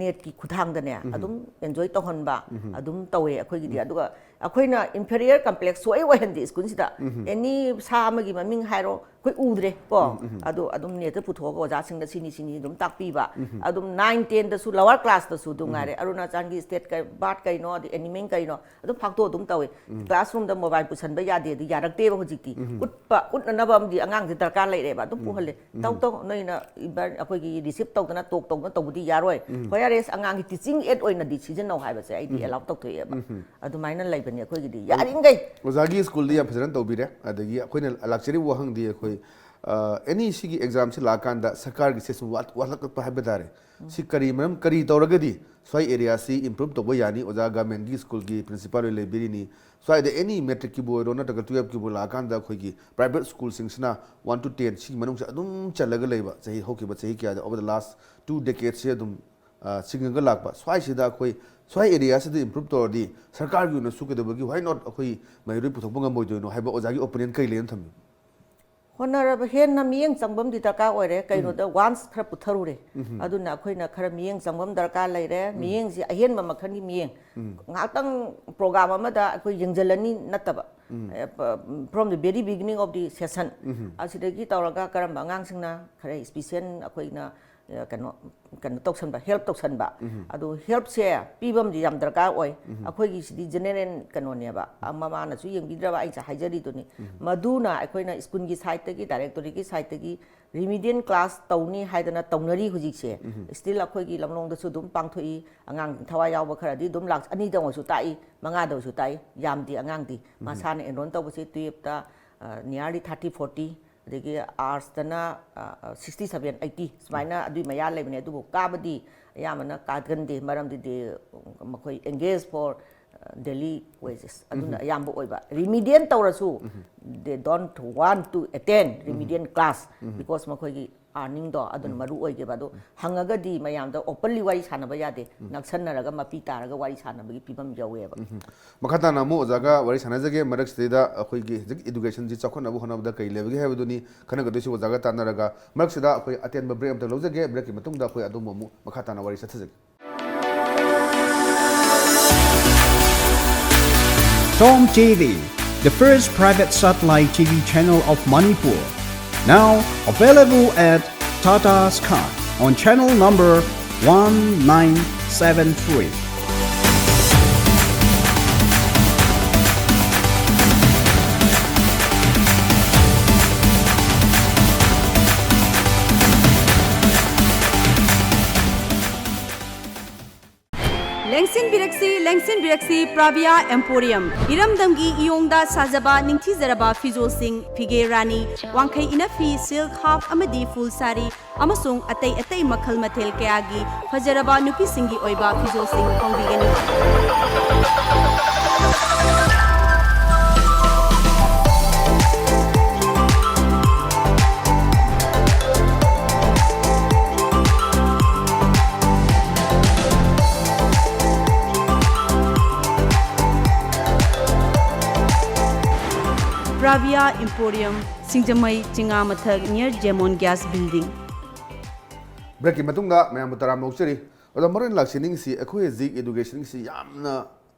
ꯅꯦꯠꯀꯤ ꯈꯨꯊꯥꯡꯗꯅꯦ ꯑꯗꯨꯝ ꯑꯦꯟꯖꯣꯏ ꯇꯧꯍꯟꯕ ꯑꯗꯨꯝ ꯇꯧꯋꯦ ꯑꯩꯈꯣꯏꯒꯤꯗꯤ꯫ ꯑꯗꯨꯒ ꯑꯩꯈꯣꯏꯅ ꯏꯟꯐꯦꯔꯤꯌꯔ ꯀꯝꯄ꯭ꯂꯦꯛꯁ ꯁꯨꯡꯑꯣꯏ ꯑꯣꯏꯍꯟꯗꯦ ꯁ꯭ꯀꯨꯜꯁꯤꯗ꯫ ꯑꯦꯅꯤ ꯁꯥ ꯑꯃꯒꯤ ꯃꯃꯤꯡ ꯍꯥꯏꯔꯣ, ꯑꯩꯈꯣꯏ ꯎꯗ꯭ꯔꯦ ꯀꯣ, ꯑꯗꯣ ꯑꯗꯨꯝ ꯅꯦꯠꯇ ꯄꯨꯊꯣꯛꯑꯒ ꯑꯣꯖꯥꯁꯤꯡꯗ ꯁꯤꯅꯤ ꯁꯤꯅꯤ ꯑꯗꯨꯝ ꯇꯥꯛꯄꯤꯕ꯫ ꯑꯗꯨꯝ ꯅꯥꯏꯟ ꯇꯦꯟꯗꯁꯨ ꯂꯋꯥꯔ ꯀ꯭ꯂꯥꯁꯇꯁꯨ ꯑꯗꯨꯝ ꯉꯥꯏꯔꯦ, ꯑꯔꯨꯅꯥꯆꯜꯒꯤ ꯁ꯭ꯇꯦꯠ ꯀꯩ, ꯕꯥꯔꯠ ꯀꯩꯅꯣ, ꯑꯗꯩ ꯑꯦꯅꯤꯃꯦꯜ ꯀꯩꯅꯣ, ꯑꯗꯨꯝ ꯐꯥꯛꯇꯣꯛ ꯑꯗꯨꯝ ꯇꯧꯋꯦ꯫ ꯀ꯭ꯂꯥꯁꯔꯨꯝꯗ ꯃꯣꯕꯥꯏꯜ ꯄꯨꯁꯟꯕ ꯌꯥꯗꯦ, ꯑꯗꯨ ꯌꯥꯔꯛꯇꯦꯕ ꯍꯧꯖꯤꯛꯇꯤ꯫ ꯎꯠꯄ, ꯎꯠꯅꯅꯕ ꯑꯃꯗꯤ ꯑꯉꯥꯡꯁꯦ ꯗꯔꯀꯥꯔ ꯂꯩꯔꯦꯕ꯫ ꯑꯗꯨꯝ ꯄꯨꯍꯜꯂꯦ꯫ ꯇꯧ ꯇꯧ, ꯅꯣꯏꯅ ꯏꯕ-, ꯑꯩꯈꯣꯏꯒꯤ ꯔꯤꯁꯤꯞ ꯇꯧꯗꯅ ꯇꯣꯛ ꯇꯧꯗꯅ ꯇꯧꯕꯗꯤ ꯌꯥꯔꯣꯏ꯫ ꯍꯣꯌꯥꯔꯦꯁ ꯑꯉꯥꯡꯒꯤ ꯇꯤꯆꯤꯡ ꯑꯦꯗ ꯑꯣꯏꯅꯗꯤ ꯁꯤꯖꯤꯟꯅꯧ ꯍꯥꯏꯕꯁꯦ ꯑꯩꯗꯤ ꯑꯦꯂꯥꯎ ꯇꯧꯊꯣꯛꯑꯦꯕ꯫ ꯑꯗꯨꯃꯥꯏꯅ ꯂꯩꯕꯅꯦ ꯑꯩꯈꯣꯏꯒꯤꯗꯤ ꯌꯥꯔꯤꯈꯩ꯫ ꯑꯣꯖꯥꯒꯤ ꯁ꯭ꯀꯨꯜꯗꯤ ꯌꯥꯝ ꯐꯖꯅ ꯇꯧꯕꯤꯔꯦ꯫ ꯑꯗꯒꯤ ꯑꯩꯈꯣꯏꯅ ꯂꯥꯛꯆꯔꯤꯕ ꯋꯥꯍꯪꯗꯤ ꯑꯩꯈꯣꯏ, ꯑ, ꯑꯦꯅꯤ ꯁꯤꯒꯤ ꯑꯦꯛꯖꯥꯝꯁꯤ ꯂꯥꯛꯑꯀꯥꯟꯗ ꯁꯔꯀꯥꯔꯒꯤ ꯁꯦꯁꯟ ꯋꯥꯠ-, ꯋꯥꯠꯂꯛꯄ ꯍꯥꯏꯕ ꯇꯥꯔꯦ꯫ ꯁꯤ ꯀꯔꯤ ꯃꯔꯝ, ꯀꯔꯤ ꯇꯧꯔꯒꯗꯤ ꯁ꯭ꯋꯥꯏ ꯑꯦꯔꯤꯌꯥꯁꯤ ꯏꯝꯄ꯭ꯔꯨꯞ ꯇꯧꯕ ꯌꯥꯅꯤ? ꯑꯣꯖꯥ ꯒꯃꯦꯟꯒꯤ ꯁ꯭ꯀꯨꯜꯒꯤ ꯄ꯭ꯔꯤꯟꯁꯤꯄꯥꯜ ꯑꯣꯏꯅ ꯂꯩꯕꯤꯔꯤꯅꯤ꯫ ꯁ꯭ꯋꯥꯏꯗ ꯑꯦꯅꯤ ꯃꯦꯇ꯭ꯔꯤꯛꯀꯤꯕꯨ ꯑꯣꯏꯔꯣ ꯅꯠꯇ꯭ꯔꯒ ꯇꯨꯌꯦꯜꯞꯀꯤꯕꯨ ꯂꯥꯛꯑꯀꯥꯟꯗ ꯑꯩꯈꯣꯏꯒꯤ ꯄ꯭ꯔꯥꯏꯚꯦꯠ ꯁ꯭ꯀꯨꯜꯁꯤꯡꯁꯤꯅ ꯋꯥꯟ ꯇꯨ ꯇꯦꯟ ꯁꯤꯒꯤ ꯃꯅꯨꯡꯁꯦ ꯑꯗꯨꯝ ꯆꯜꯂꯒ ꯂꯩꯕ, ꯆꯍꯤ, ꯍꯧꯈꯤꯕ ꯆꯍꯤ ꯀꯌꯥꯗ, over the last two decades ꯁꯦ ꯑꯗꯨꯝ, ꯑ, ꯆꯤꯡꯉꯒ ꯂꯥꯛꯄ꯫ ꯁ꯭ꯋꯥꯏꯁꯤꯗ ꯑꯩꯈꯣꯏ ꯁ꯭ꯋꯥꯏ ꯑꯦꯔꯤꯌꯥꯁꯤꯗ ꯏꯝꯄ꯭ꯔꯨꯞ ꯇꯧꯔꯗꯤ ꯁꯔꯀꯥꯔꯒꯤ ꯑꯣꯏꯅꯁꯨ ꯀꯩꯗꯧꯕꯒꯤ why not ꯑꯩꯈꯣꯏ ꯃꯍꯩꯔꯣꯏ ꯄꯨꯊꯣꯛꯄ ꯉꯝꯃꯣꯏꯗꯣꯏꯅꯣ ꯍꯥꯏꯕ ꯑꯣꯖꯥꯒꯤ ꯑꯣꯄꯤꯅꯤꯌꯟ ꯀꯔꯤ ꯂꯩꯅ ꯊꯝꯕꯤ? ꯍꯣꯠꯅꯔꯕ ꯍꯦꯟꯅ ꯃꯤꯠꯌꯦꯡ ꯆꯪꯕ ꯑꯃꯗꯤ ꯗꯔꯀꯥꯔ ꯑꯣꯏꯔꯦ꯫ ꯀꯩꯅꯣꯗ ꯋꯥꯟꯁ ꯈꯔ ꯄꯨꯊꯔꯨꯔꯦ, ꯑꯗꯨꯅ ꯑꯩꯈꯣꯏꯅ ꯈꯔ ꯃꯤꯠꯌꯦꯡ ꯆꯪꯕ ꯑꯃ ꯗꯔꯀꯥꯔ ꯂꯩꯔꯦ꯫ ꯃꯤꯠꯌꯦꯡꯁꯤ ꯑꯍꯦꯟꯕ ꯃꯈꯜꯒꯤ ꯃꯤꯠꯌꯦꯡ꯫ ꯉꯥꯏꯍꯥꯛꯇꯪ ꯄ꯭ꯔꯣꯒ꯭ꯔꯥꯝ ꯑꯃꯗ ꯑꯩꯈꯣꯏ ꯌꯦꯡꯁꯤꯜꯂꯅꯤ ꯅꯠꯇꯕ, from the very beginning of the session, ꯑꯁꯤꯗꯒꯤ ꯇꯧꯔꯒ ꯀꯔꯝꯕ ꯑꯉꯥꯡꯁꯤꯡꯅ ꯈꯔ ꯏꯁꯄꯤꯁꯦꯜ ꯑꯩꯈꯣꯏꯅ ꯑ, ꯀꯩꯅꯣ ꯀꯩꯅꯣ ꯇꯧꯁꯟꯕ, ꯍꯦꯜꯞ ꯇꯧꯁꯟꯕ꯫ ꯑꯗꯨ ꯍꯦꯜꯞꯁꯦ ꯄꯤꯕ ꯑꯃꯗꯤ ꯌꯥꯝ ꯗꯔꯀꯥꯔ ꯑꯣꯏ꯫ ꯑꯩꯈꯣꯏꯒꯤꯁꯤꯗꯤ ꯖꯦꯅꯦꯔꯦꯜ ꯀꯩꯅꯣꯅꯦꯕ, ꯑ, ꯃꯃꯥꯅꯁꯨ ꯌꯦꯡꯕꯤꯗ꯭ꯔꯕ, ꯑꯩ ꯉꯁꯥꯏ ꯍꯥꯏꯖꯔꯤꯗꯨꯅꯤ꯫ ꯃꯗꯨꯅ ꯑꯩꯈꯣꯏꯅ ꯁ꯭ꯀꯨꯜꯒꯤ ꯁꯥꯏꯠꯇꯒꯤ, ꯗꯥꯏꯔꯦꯛꯇꯣꯔꯦꯠꯀꯤ ꯁꯥꯏꯠꯇꯒꯤ ꯔꯤꯃꯤꯗꯤꯌꯦꯟ ꯀ꯭ꯂꯥꯁ ꯇꯧꯅꯤ ꯍꯥꯏꯗꯅ ꯇꯧꯅꯔꯤ ꯍꯧꯖꯤꯛꯁꯦ꯫ ꯁ꯭ꯇꯤꯜ ꯑꯩꯈꯣꯏꯒꯤ ꯂꯝꯂꯣꯡꯗꯁꯨ ꯑꯗꯨꯝ ꯄꯥꯡꯊꯣꯛꯏ꯫ ꯑꯉꯥꯡꯁꯤꯡ ꯊꯋꯥꯏ ꯌꯥꯎꯕ ꯈꯔꯗꯤ ꯑꯗꯨꯝ ꯂꯥꯛ ꯑꯅꯤꯗ ꯑꯣꯏꯁꯨ ꯇꯥꯛꯏ, ꯃꯉꯥꯗ ꯑꯣꯏꯁꯨ ꯇꯥꯛꯏ, ꯌꯥꯝꯗꯦ ꯑꯉꯥꯡꯗꯤ꯫ ꯃꯁꯥꯅ ꯑꯦꯟꯔꯣꯜ ꯇꯧꯕꯁꯦ ꯇꯨꯌꯦꯞꯇ, ꯑ, nearly thirty, forty, ꯑꯗꯒꯤ ꯑꯥꯔꯠꯁꯇꯅ, ꯑ, ꯑ, sixty seven, eighty, ꯁꯨꯃꯥꯏꯅ ꯑꯗꯨꯏ ꯃꯌꯥ ꯂꯩꯕꯅꯦ꯫ ꯑꯗꯨꯕꯨ ꯀꯥꯕꯗꯤ ꯑꯌꯥꯝꯕꯅ ꯀꯥꯒꯟꯗꯦ, ꯃꯔꯝꯗꯤ ꯗꯤ, ꯃꯈꯣꯏ engage for, ꯑ, daily wages ꯑꯗꯨꯅ ꯑꯌꯥꯝꯕ ꯑꯣꯏꯕ꯫ ꯔꯤꯃꯤꯗꯤꯌꯦꯟ ꯇꯧꯔꯁꯨ, they don't want to attend remedial class, because ꯃꯈꯣꯏꯒꯤ ꯑꯥꯔꯅꯤꯡꯗꯣ ꯑꯗꯨꯅ ꯃꯔꯨ ꯑꯣꯏꯒꯦꯕ꯫ ꯑꯗꯣ ꯍꯪꯉꯒꯗꯤ ꯃꯌꯥꯝꯗ ꯑꯣꯄꯟꯂꯤ ꯋꯥꯔꯤ ꯁꯥꯟꯅꯕ ꯌꯥꯗꯦ, ꯅꯛꯁꯟꯅꯔꯒ ꯃꯄꯤ ꯇꯥꯔꯒ ꯋꯥꯔꯤ ꯁꯥꯟꯅꯕꯒꯤ ꯐꯤꯕꯝ ꯌꯧꯋꯦꯕ꯫ ꯃꯈꯥ ꯇꯥꯅ ꯑꯃꯨꯛ ꯑꯣꯖꯥꯒ ꯋꯥꯔꯤ ꯁꯥꯟꯅꯖꯒꯦ꯫ ꯃꯔꯛꯁꯤꯗꯩꯗ ꯑꯩꯈꯣꯏꯒꯤ ꯍꯧꯖꯤꯛ ꯏꯗꯨꯀꯦꯁꯟꯁꯤ ꯆꯥꯎꯈꯠꯅꯕ ꯍꯣꯠꯅꯕꯗ ꯀꯔꯤ ꯂꯩꯕꯒꯦ ꯍꯥꯏꯕꯗꯨꯅꯤ ꯈꯟꯅꯒꯗꯣꯏꯁꯤ꯫ ꯑꯣꯖꯥꯒ ꯇꯥꯟꯅꯔꯒ ꯃꯔꯛꯁꯤꯗ ꯑꯩꯈꯣꯏ ꯑꯇꯦꯟꯕ ꯕ꯭ꯔꯦꯛ ꯑꯝꯇ ꯂꯧꯖꯒꯦ꯫ ꯕ꯭ꯔꯦꯛꯀꯤ ꯃꯇꯨꯡꯗ ꯑꯩꯈꯣꯏ ꯑꯗꯣꯝꯕꯨ ꯑꯃꯨꯛ ꯃꯈꯥ ꯇꯥꯅ ꯋꯥꯔꯤ ꯆꯠꯊꯖꯒꯦ꯫ Tom T V, the first private satellite T V channel of Manipur. Now available at Tata Sky on channel number one nine seven three. ꯂꯦꯡꯁꯤꯟꯕꯤꯔꯛꯁꯤ, ꯂꯦꯡꯁꯤꯟꯕꯤꯔꯛꯁꯤ, ꯄ꯭ꯔꯥꯚꯤꯌꯥ ꯑꯦꯝꯄꯣꯔꯤꯌꯝ꯫ ꯏꯔꯝꯗꯝꯒꯤ ꯏꯌꯣꯡꯗ ꯁꯥꯖꯕ ꯅꯤꯡꯊꯤꯖꯔꯕ ꯐꯤꯖꯣꯜꯁꯤꯡ, ꯐꯤꯒꯦ ꯔꯥꯅꯤ, ꯋꯥꯡꯈꯩ ꯏꯅꯐꯤ, ꯁꯤꯜꯛ, ꯍꯥꯐ ꯑꯃꯗꯤ ꯐꯨꯜ ꯁꯥꯔꯤ ꯑꯃꯁꯨꯡ ꯑꯇꯩ ꯑꯇꯩ ꯃꯈꯜ ꯃꯊꯦꯜ ꯀꯌꯥꯒꯤ ꯐꯖꯔꯕ ꯅꯨꯄꯤꯁꯤꯡꯒꯤ ꯑꯣꯏꯕ ꯐꯤꯖꯣꯜꯁꯤꯡ ꯐꯪꯕꯤꯒꯅꯤ꯫ Bravia Emporium, ꯁꯤꯡꯖꯃꯩ, ꯆꯤꯉꯥꯃꯊꯛ, near Jemon Gas Building. ꯕ꯭ꯔꯦꯛꯀꯤ ꯃꯇꯨꯡꯗ ꯃꯌꯥꯝꯕꯨ ꯇꯔꯥꯝꯅ ꯑꯣꯛꯆꯔꯤ꯫ ꯑꯗꯣ ꯃꯔꯨ ꯑꯣꯏꯅ ꯂꯥꯛꯁꯤꯅꯤꯡꯉꯤꯁꯤ ꯑꯩꯈꯣꯏ ꯍꯧꯖꯤꯛ ꯏꯗꯨꯀꯦꯁꯟꯒꯤꯁꯤ ꯌꯥꯝꯅ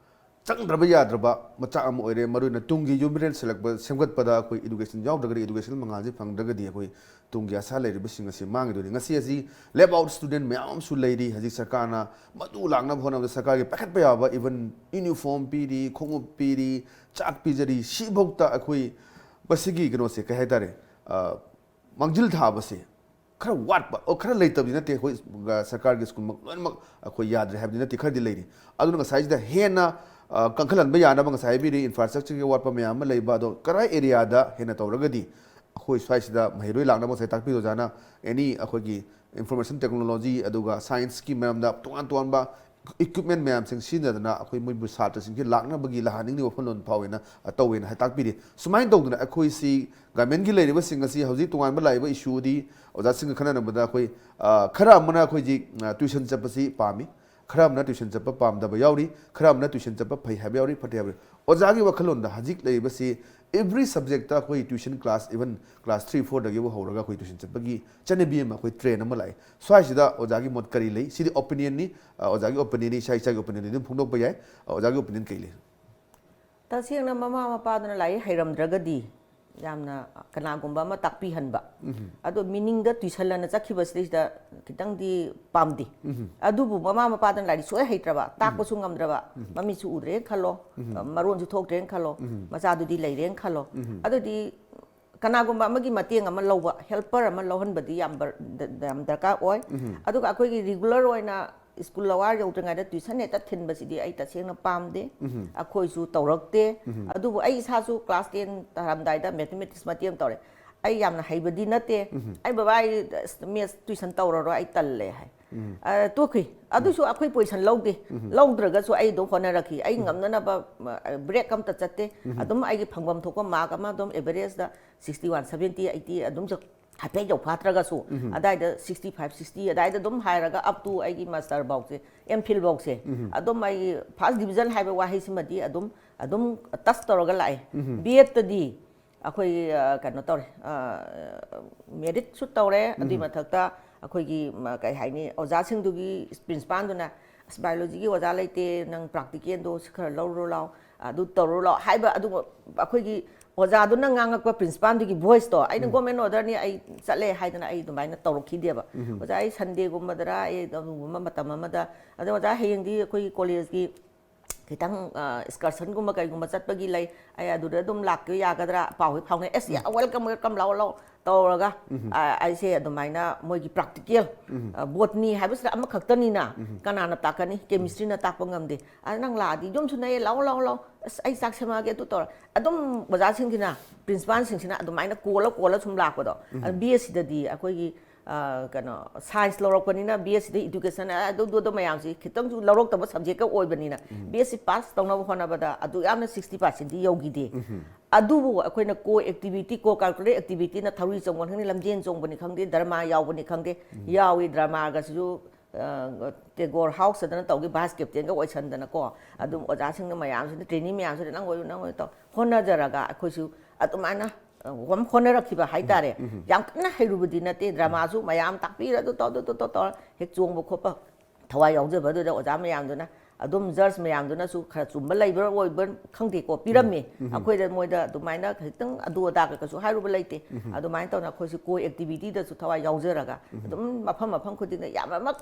ꯆꯪꯗ꯭ꯔꯕ ꯌꯥꯗ꯭ꯔꯕ ꯃꯆꯥꯛ ꯑꯃ ꯑꯣꯏꯔꯦ꯫ ꯃꯔꯨꯑꯣꯏꯅ ꯇꯨꯡꯒꯤ ꯌꯨꯝ ꯃꯤꯔꯦꯜ ꯁꯦꯝꯒꯠꯄ-, ꯁꯦꯝꯒꯠꯄꯗ ꯑꯩꯈꯣꯏ education ꯌꯥꯎꯗ꯭ꯔꯒꯗꯤ, educational ꯃꯉꯥꯜꯁꯤ ꯐꯪꯗ꯭ꯔꯒꯗꯤ ꯑꯩꯈꯣꯏ ꯇꯨꯡꯒꯤ ꯑꯁꯥ ꯂꯩꯔꯤꯕꯁꯤꯡ ꯑꯁꯤ ꯃꯥꯡꯈꯤꯗꯣꯏꯅꯤ꯫ ꯉꯁꯤ ꯑꯁꯤ left out student ꯃꯌꯥꯝ ꯑꯃꯁꯨ ꯂꯩꯔꯤ꯫ ꯍꯧꯖꯤꯛ ꯁꯔꯀꯥꯔꯅ ꯃꯗꯨ ꯂꯥꯛꯅꯕ ꯍꯣꯠꯅꯕꯗ ꯁꯔꯀꯥꯔꯒꯤ ꯄꯥꯏꯈꯠꯄ ꯌꯥꯕ, even uniform ꯄꯤꯔꯤ, ꯈꯣꯡꯎꯞ ꯄꯤꯔꯤ, ꯆꯥꯛ ꯄꯤꯖꯔꯤ, ꯁꯤꯐꯧꯗ ꯑꯩꯈꯣꯏ ꯃꯁꯤꯒꯤ ꯀꯩꯅꯣꯁꯦ, ꯀꯩ ꯍꯥꯏꯇꯥꯔꯦ, ꯑ, ꯃꯥꯡꯖꯤꯜ ꯊꯥꯕꯁꯦ ꯈꯔ ꯋꯥꯠꯄ, ꯑꯣ, ꯈꯔ ꯂꯩꯇꯕꯗꯤ ꯅꯠꯇꯦ꯫ ꯑꯩꯈꯣꯏ, ꯑ, ꯁꯔꯀꯥꯔꯒꯤ ꯁ꯭ꯀꯨꯜꯃꯛ ꯂꯣꯏꯅꯃꯛ ꯑꯩꯈꯣꯏ ꯌꯥꯗ꯭ꯔꯦ ꯍꯥꯏꯕꯗꯤ ꯅꯠꯇꯦ, ꯈꯔꯗꯤ ꯂꯩꯔꯤ꯫ ꯑꯗꯨꯅ ꯉꯁꯥꯏꯁꯤꯗ ꯍꯦꯟꯅ, ꯑ, ꯀꯟꯈꯠꯍꯟꯕ ꯌꯥꯅꯕ ꯉꯁꯥꯏ ꯍꯥꯏꯕꯤꯔꯤ, infrastructure ꯒꯤ ꯑꯋꯥꯠꯄ ꯃꯌꯥꯝ ꯑꯃ ꯂꯩꯕ, ꯑꯗꯣ ꯀꯔꯥꯏ area ꯗ ꯍꯦꯟꯅ ꯇꯧꯔꯒꯗꯤ ꯑꯩꯈꯣꯏ ꯁ꯭ꯋꯥꯏꯁꯤꯗ ꯃꯍꯩꯔꯣꯏ ꯂꯥꯛꯅꯕ ꯉꯁꯥꯏ ꯇꯥꯛꯄꯤ ꯑꯣꯖꯥꯅ any ꯑꯩꯈꯣꯏꯒꯤ information technology ꯑꯗꯨꯒ science ꯀꯤ ꯃꯔꯝꯗ ꯇꯣꯉꯥꯟ ꯇꯣꯉꯥꯟꯕ equipment ꯃꯌꯥꯝꯁꯤꯡ ꯁꯤꯖꯤꯟꯅꯗꯅ ꯑꯩꯈꯣꯏ ꯃꯣꯏꯕꯨ ꯁꯥꯇ꯭ꯔꯁꯤꯡꯁꯤ ꯂꯥꯛꯅꯕꯒꯤ ꯂꯥꯛꯍꯟꯅꯤꯡꯂꯤꯕ ꯋꯥꯈꯜꯂꯣꯟ ꯐꯥꯎꯋꯦꯅ, ꯑ, ꯇꯧꯋꯦꯅ ꯍꯥꯏ ꯇꯥꯛꯄꯤꯔꯤ꯫ ꯁꯨꯃꯥꯏꯅ ꯇꯧꯗꯅ ꯑꯩꯈꯣꯏꯁꯤ government ꯀꯤ ꯂꯩꯔꯤꯕꯁꯤꯡ ꯑꯁꯤ ꯍꯧꯖꯤꯛ ꯇꯣꯉꯥꯟꯕ ꯂꯥꯛꯏꯕ issue ꯗꯤ ꯑꯣꯖꯥꯁꯤꯡꯒ ꯈꯟꯅꯅꯕꯗ ꯑꯩꯈꯣꯏ, ꯑ, ꯈꯔ ꯑꯃꯅ ꯑꯩꯈꯣꯏꯁꯤ, ꯑ, tuition ꯆꯠꯄꯁꯤ ꯄꯥꯝꯃꯤ, ꯈꯔ ꯑꯃꯅ tuition ꯆꯠꯄ ꯄꯥꯝꯗꯕ ꯌꯥꯎꯔꯤ, ꯈꯔ ꯑꯃꯅ tuition ꯆꯠꯄ ꯐꯩ ꯍꯥꯏꯕ ꯌꯥꯎꯔꯤ, ꯐꯠꯇꯦ ꯍꯥꯏꯕ ꯌꯥꯎꯔꯤ꯫ ꯑꯣꯖꯥꯒꯤ ꯋꯥꯈꯜꯂꯣꯟꯗ ꯍꯧꯖꯤꯛ ꯂꯩꯔꯤꯕꯁꯤ every subject ꯇ ꯑꯩꯈꯣꯏ tuition class, even class three, four ꯗꯒꯤꯕꯨ ꯍꯧꯔꯒ ꯑꯩꯈꯣꯏ tuition ꯆꯠꯄꯒꯤ ꯆꯠꯅꯕꯤ ꯑꯃ, ꯑꯩꯈꯣꯏ trend ꯑꯃ ꯂꯥꯛꯑꯦ꯫ ꯁ꯭ꯋꯥꯏꯁꯤꯗ ꯑꯣꯖꯥꯒꯤ ꯃꯣꯠ ꯀꯔꯤ ꯂꯩ? ꯁꯤꯗꯤ opinion ꯅꯤ, ꯑ, ꯑꯣꯖꯥꯒꯤ opinion ꯅꯤ, ꯏꯁꯥ ꯏꯁꯥꯒꯤ opinion ꯗꯤ ꯑꯗꯨꯝ ꯐꯣꯡꯗꯣꯛꯄ ꯌꯥꯏ꯫ ꯑ, ꯑꯣꯖꯥꯒꯤ opinion ꯀꯔꯤ ꯂꯩ? ꯇꯁꯦꯡꯅ ꯃꯃꯥ ꯃꯄꯥꯗꯨꯅ ꯂꯥꯏꯔꯤꯛ ꯍꯩꯔꯝꯗ꯭ꯔꯒꯗꯤ ꯌꯥꯝꯅ ꯀꯅꯥꯒꯨꯝꯕ ꯑꯃ ꯇꯥꯛꯄꯤꯍꯟꯕ꯫ ꯎꯝ꯫ ꯑꯗꯣ meaning ꯗ tuition ꯑꯅ ꯆꯠꯈꯤꯕꯁꯤꯗꯩꯁꯤꯗ ꯈꯤꯇꯪꯗꯤ ꯄꯥꯝꯗꯦ꯫ ꯎꯝ꯫ ꯑꯗꯨꯕꯨ ꯃꯃꯥ ꯃꯄꯥꯗꯨꯅ ꯂꯥꯏꯔꯤꯛ ꯁꯨꯡꯍꯩ ꯍꯩꯇ꯭ꯔꯕ, ꯇꯥꯛꯄꯁꯨ ꯉꯝꯗ꯭ꯔꯕ, ꯎꯝ꯫ ꯃꯃꯤꯠꯁꯨ ꯎꯗ꯭ꯔꯦꯅ ꯈꯜꯂꯣ, ꯎꯝ꯫ ꯃꯔꯣꯟꯁꯨ ꯊꯣꯛꯇ꯭ꯔꯦꯅ ꯈꯜꯂꯣ, ꯎꯝ꯫ ꯃꯆꯥꯗꯨꯗꯤ ꯂꯩꯔꯦꯅ ꯈꯜꯂꯣ꯫ ꯎꯝ꯫ ꯑꯗꯨꯗꯤ ꯀꯅꯥꯒꯨꯝꯕ ꯑꯃꯒꯤ ꯃꯇꯦꯡ ꯑꯃ ꯂꯧꯕ, helper ꯑꯃ ꯂꯧꯍꯟꯕꯗꯤ ꯌꯥꯝ ꯕꯔ-, ꯗ-, ꯌꯥꯝ ꯗꯔꯀꯥꯔ ꯑꯣꯏ꯫ ꯎꯝ꯫ ꯑꯗꯨꯒ ꯑꯩꯈꯣꯏꯒꯤ regular ꯑꯣꯏꯅ school hour ꯌꯧꯗ꯭ꯔꯤꯉꯩꯗ tuition ꯍꯦꯛꯇ ꯊꯤꯟꯕꯁꯤꯗꯤ ꯑꯩ ꯇꯁꯦꯡꯅ ꯄꯥꯝꯗꯦ꯫ ꯎꯝ꯫ ꯑꯩꯈꯣꯏꯁꯨ ꯇꯧꯔꯛꯇꯦ꯫ ꯎꯝ꯫ ꯑꯗꯨꯕꯨ ꯑꯩ ꯏꯁꯥꯁꯨ class ten ꯇꯥꯔꯝꯗꯥꯏꯗ mathematics ꯃꯇꯦꯛ ꯑꯃ ꯇꯧꯔꯦ꯫ ꯑꯩ ꯌꯥꯝꯅ ꯍꯩꯕꯗꯤ ꯅꯠꯇꯦ꯫ ꯎꯝ꯫ ꯑꯩ, "ꯕꯕꯥ, ꯑꯩ maths tuition ꯇꯧꯔꯔꯣꯏ, ꯑꯩ ꯇꯜꯂꯦ," ꯍꯥꯏ꯫ ꯎꯝ꯫ ꯑ, ꯇꯣꯛꯈꯤ꯫ ꯑꯗꯨꯁꯨ ꯑꯩꯈꯣꯏ position ꯂꯧꯗꯦ꯫ ꯎꯝ꯫ ꯂꯧꯗ꯭ꯔꯒꯁꯨ ꯑꯩ ꯑꯗꯨꯝ ꯍꯣꯠꯅꯔꯛꯈꯤ꯫ ꯑꯩ ꯎꯝ꯫ ꯉꯝꯅꯅꯕ, ꯑ, break ꯑꯝꯇ ꯆꯠꯇꯦ꯫ ꯎꯝ꯫ ꯑꯗꯨꯝ ꯑꯩꯒꯤ ꯐꯪꯐꯝ ꯊꯣꯛꯄ mark ꯑꯃ ꯑꯗꯨꯝ average ꯗ sixty one, seventy, eighty ꯑꯗꯨꯝ ꯆꯠ-, ꯍꯥꯏꯐꯦꯠ ꯌꯧꯐꯥꯠꯇ꯭ꯔꯒꯁꯨ, ꯎꯝ꯫ ꯑꯗꯥꯏꯗ sixty five, sixty ꯑꯗꯥꯏꯗ ꯑꯗꯨꯝ ꯍꯥꯏꯔꯒ up to ꯑꯩꯒꯤ master ꯐꯥꯎꯁꯦ, M.Phil ꯐꯥꯎꯁꯦ, ꯎꯝ꯫ ꯑꯗꯨꯝ ꯑꯩ first division ꯍꯥꯏꯕ ꯋꯥꯍꯩꯁꯤꯃꯗꯤ ꯑꯗꯨꯝ, ꯑꯗꯨꯝ touch ꯇꯧꯔꯒ ꯂꯥꯛꯑꯦ꯫ ꯎꯝ꯫ B.Ed ꯇꯗꯤ ꯑꯩꯈꯣꯏ, ꯑ, ꯀꯩꯅꯣ ꯇꯧꯔꯦ, ꯑ, merit ꯁꯨ ꯇꯧꯔꯦ, ꯑꯗꯨꯏ ꯎꯝ꯫ ꯃꯊꯛꯇ ꯑꯩꯈꯣꯏꯒꯤ, ꯃ-, ꯀꯩ ꯍꯥꯏꯅꯤ, ꯑꯣꯖꯥꯁꯤꯡꯗꯨꯒꯤ principal ꯗꯨꯅ "ꯑꯁ, ꯕꯥꯏꯑꯣꯂꯣꯖꯤꯒꯤ ꯑꯣꯖꯥ ꯂꯩꯇꯦ, ꯅꯪ ꯄ꯭ꯔꯥꯛꯇꯤꯀꯦꯜꯗꯣ ꯁꯤ ꯈꯔ ꯂꯧꯔꯨꯔꯣ ꯂꯥꯎ, ꯑꯗꯨ ꯇꯧꯔꯨꯔꯣ ꯂꯥꯎ" ꯍꯥꯏꯕ, ꯑꯗꯨ ꯑꯩꯈꯣꯏꯒꯤ ꯑꯣꯖꯥꯗꯨꯅ ꯉꯥꯡꯉꯛꯄ, ꯄ꯭ꯔꯤꯟꯁꯤꯄꯥꯜꯗꯨꯒꯤ ꯚꯣꯏꯁꯇꯣ, "ꯑꯩꯅ ꯒꯣꯔꯃꯦꯟ ꯑꯣꯔꯗꯔꯅꯤ, ꯑꯩ ꯆꯠꯂꯦ" ꯍꯥꯏꯗꯅ ꯑꯩ ꯑꯗꯨꯃꯥꯏꯅ ꯇꯧꯔꯛꯈꯤꯗꯦꯕ꯫ "ꯑꯣꯖꯥ, ꯑꯩ ꯁꯟꯗꯦꯒꯨꯝꯕꯗꯔ, ꯑꯩ ꯑꯗꯨꯒꯨꯝꯕ ꯃꯇꯝ ꯑꯃꯗ, ꯑꯗꯣ ꯑꯣꯖꯥ, ꯍꯌꯦꯡꯗꯤ ꯑꯩꯈꯣꯏꯒꯤ ꯀꯣꯂꯦꯖꯀꯤ ꯈꯤꯇꯪ ꯑꯦꯛꯁꯀꯔꯁꯟꯒꯨꯝꯕ ꯀꯩꯒꯨꯝꯕ ꯆꯠꯄꯒꯤ ꯂꯩ, ꯑꯩ ꯑꯗꯨꯗ ꯑꯗꯨꯝ ꯂꯥꯛꯀꯦ, ꯌꯥꯒꯗ꯭ꯔꯥ?" ꯄꯥꯎ ꯍꯦꯛ ꯐꯥꯎꯅꯩ꯫ "ꯑꯦꯁ, ꯌꯥ, ꯋꯦꯜꯀꯝ, ꯋꯦꯜꯀꯝ, ꯂꯥꯛꯑꯣ, ꯂꯥꯛꯑꯣ" ꯇꯧꯔꯒ, ꯑ, ꯑꯩꯁꯦ ꯑꯗꯨꯃꯥꯏꯅ ꯃꯣꯏꯒꯤ ꯄ꯭ꯔꯥꯛꯇꯤꯀꯦꯜ, ꯕꯣꯇꯅꯤ ꯍꯥꯏꯕꯁꯤꯗ ꯑꯃꯈꯛꯇꯅꯤꯅ ꯀꯅꯥꯅ ꯇꯥꯛꯀꯅꯤ? ꯀꯦꯃꯤꯁꯇ꯭ꯔꯤꯅ ꯇꯥꯛꯄ ꯉꯝꯗꯦ꯫ "ꯑ, ꯅꯪ ꯂꯥꯛꯑꯗꯤ ꯌꯨꯝꯁꯨ ꯅꯛꯑꯦ, ꯂꯥꯛꯑꯣ, ꯂꯥꯛꯑꯣ, ꯂꯥꯛꯑꯣ, ꯑꯁ, ꯑꯩ ꯆꯥꯛ ꯁꯦꯝꯃꯛꯑꯒꯦ, ꯑꯗꯨ ꯇꯧꯔ"꯫ ꯑꯗꯨꯝ ꯑꯣꯖꯥꯁꯤꯡꯁꯤꯅ, ꯄ꯭ꯔꯤꯟꯁꯤꯄꯥꯜꯁꯤꯡꯁꯤꯅ ꯑꯗꯨꯃꯥꯏꯅ ꯀꯣꯜꯂ ꯀꯣꯜꯂ ꯁꯨꯝ ꯂꯥꯛꯄꯗꯣ꯫ ꯑꯗꯨ ꯕꯤ ꯑꯦꯁ ꯁꯤꯗꯗꯤ ꯑꯩꯈꯣꯏꯒꯤ, ꯑ, ꯀꯩꯅꯣ, ꯁꯥꯏꯟꯁ ꯂꯧꯔꯛꯄꯅꯤꯅ, ꯕꯤ ꯑꯦꯁ ꯁꯤꯗ ꯏꯗꯨꯀꯦꯁꯟ, ꯑ, ꯑꯗꯨ, ꯑꯗꯨ, ꯑꯗꯨ ꯃꯌꯥꯝꯁꯤ ꯈꯤꯇꯪꯁꯨ ꯂꯧꯔꯛꯇꯕ ꯁꯕꯖꯦꯛꯀ ꯑꯣꯏꯕꯅꯤꯅ, ꯕꯤ ꯑꯦꯁ ꯁꯤ ꯄꯥꯁ ꯇꯧꯅꯕ ꯍꯣꯠꯅꯕꯗ ꯑꯗꯨ ꯌꯥꯝꯅ ꯁꯤꯛꯁꯇꯤ ꯄꯥꯔꯁꯦꯟꯗꯤ ꯌꯧꯈꯤꯗꯦ꯫ ꯑꯗꯨꯕꯨ ꯑꯩꯈꯣꯏꯅ ꯀꯣ ꯑꯦꯛꯇꯤꯚꯤꯇꯤ, ꯀꯣ ꯀꯥꯔꯤꯀꯨꯂꯔ ꯑꯦꯛꯇꯤꯚꯤꯇꯤꯅ ꯊꯧꯔꯤ ꯆꯣꯡꯕꯅꯤ ꯈꯪꯗꯦ, ꯂꯝꯖꯦꯟ ꯆꯣꯡꯕꯅꯤ ꯈꯪꯗꯦ, ꯗ꯭ꯔꯃꯥ ꯌꯥꯎꯕꯅꯤ ꯈꯪꯗꯦ, ꯌꯥꯎꯏ꯫ ꯗ꯭ꯔꯃꯥꯒꯁꯤꯁꯨ, ꯑ, ꯇꯦꯒꯣꯔ ꯍꯥꯎꯁ ꯍꯥꯏꯗꯅ ꯇꯧꯈꯤ, ꯚꯥꯏꯁ ꯀꯦꯞꯇꯦꯟꯒ ꯑꯣꯏꯁꯟꯗꯅꯀꯣ꯫ ꯑꯗꯨꯝ ꯑꯣꯖꯥꯁꯤꯡꯅ ꯃꯌꯥꯝꯁꯤꯅ, ꯇ꯭ꯔꯦꯅꯤ ꯃꯌꯥꯝꯁꯤꯅ "ꯅꯪ ꯑꯣꯏꯌꯨ, ꯅꯪ ꯑꯣꯏꯌꯨ" ꯇꯧ ꯍꯣꯠꯅꯖꯔꯒ ꯑꯩꯈꯣꯏꯁꯨ ꯑꯗꯨꯃꯥꯏꯅ, ꯑ, ꯍꯣꯝ-, ꯍꯣꯠꯅꯔꯛꯈꯤꯕ ꯍꯥꯏꯇꯥꯔꯦ꯫ ꯌꯥꯝ ꯀꯟꯅ ꯍꯩꯔꯨꯕꯗꯤ ꯅꯠꯇꯦ, ꯗ꯭ꯔꯃꯥꯁꯨ ꯃꯌꯥꯝ ꯇꯥꯛꯄꯤꯔ ꯑꯗꯨ ꯇꯧ, ꯑꯗꯨ ꯇꯧ, ꯇꯧ ꯇꯧꯔ ꯍꯦꯛ ꯆꯣꯡꯕ ꯈꯣꯠꯄ ꯊꯋꯥꯏ ꯌꯥꯎꯖꯕꯗꯨꯗ ꯑꯣꯖꯥ ꯃꯌꯥꯝꯗꯨꯅ, ꯑꯗꯨꯝ ꯖꯖ ꯃꯌꯥꯝꯗꯨꯅꯁꯨ ꯈꯔ ꯆꯨꯝꯕ ꯂꯩꯕ꯭ꯔꯥ ꯑꯣꯏꯕ꯭ꯔꯥ ꯈꯪꯗꯦꯀꯣ, ꯄꯤꯔꯝꯃꯤ꯫ ꯑꯩꯈꯣꯏꯗ, ꯃꯣꯏꯗ ꯑꯗꯨꯃꯥꯏꯅ ꯈꯤꯇꯪ ꯑꯗꯨ ꯑꯗꯥ ꯀꯩꯁꯨ ꯍꯥꯏꯔꯨꯕ ꯂꯩꯇꯦ꯫ ꯑꯗꯨꯃꯥꯏꯅ ꯇꯧꯅ ꯑꯩꯈꯣꯏꯁꯨ ꯀꯣ ꯑꯦꯛꯇꯤꯚꯤꯇꯤꯗꯁꯨ ꯊꯋꯥꯏ ꯌꯥꯎꯖꯔꯒ ꯑꯗꯨꯝ ꯃꯐꯝ ꯃꯐꯝ ꯈꯨꯗꯤꯡꯗ ꯌꯥꯝꯅꯃꯛ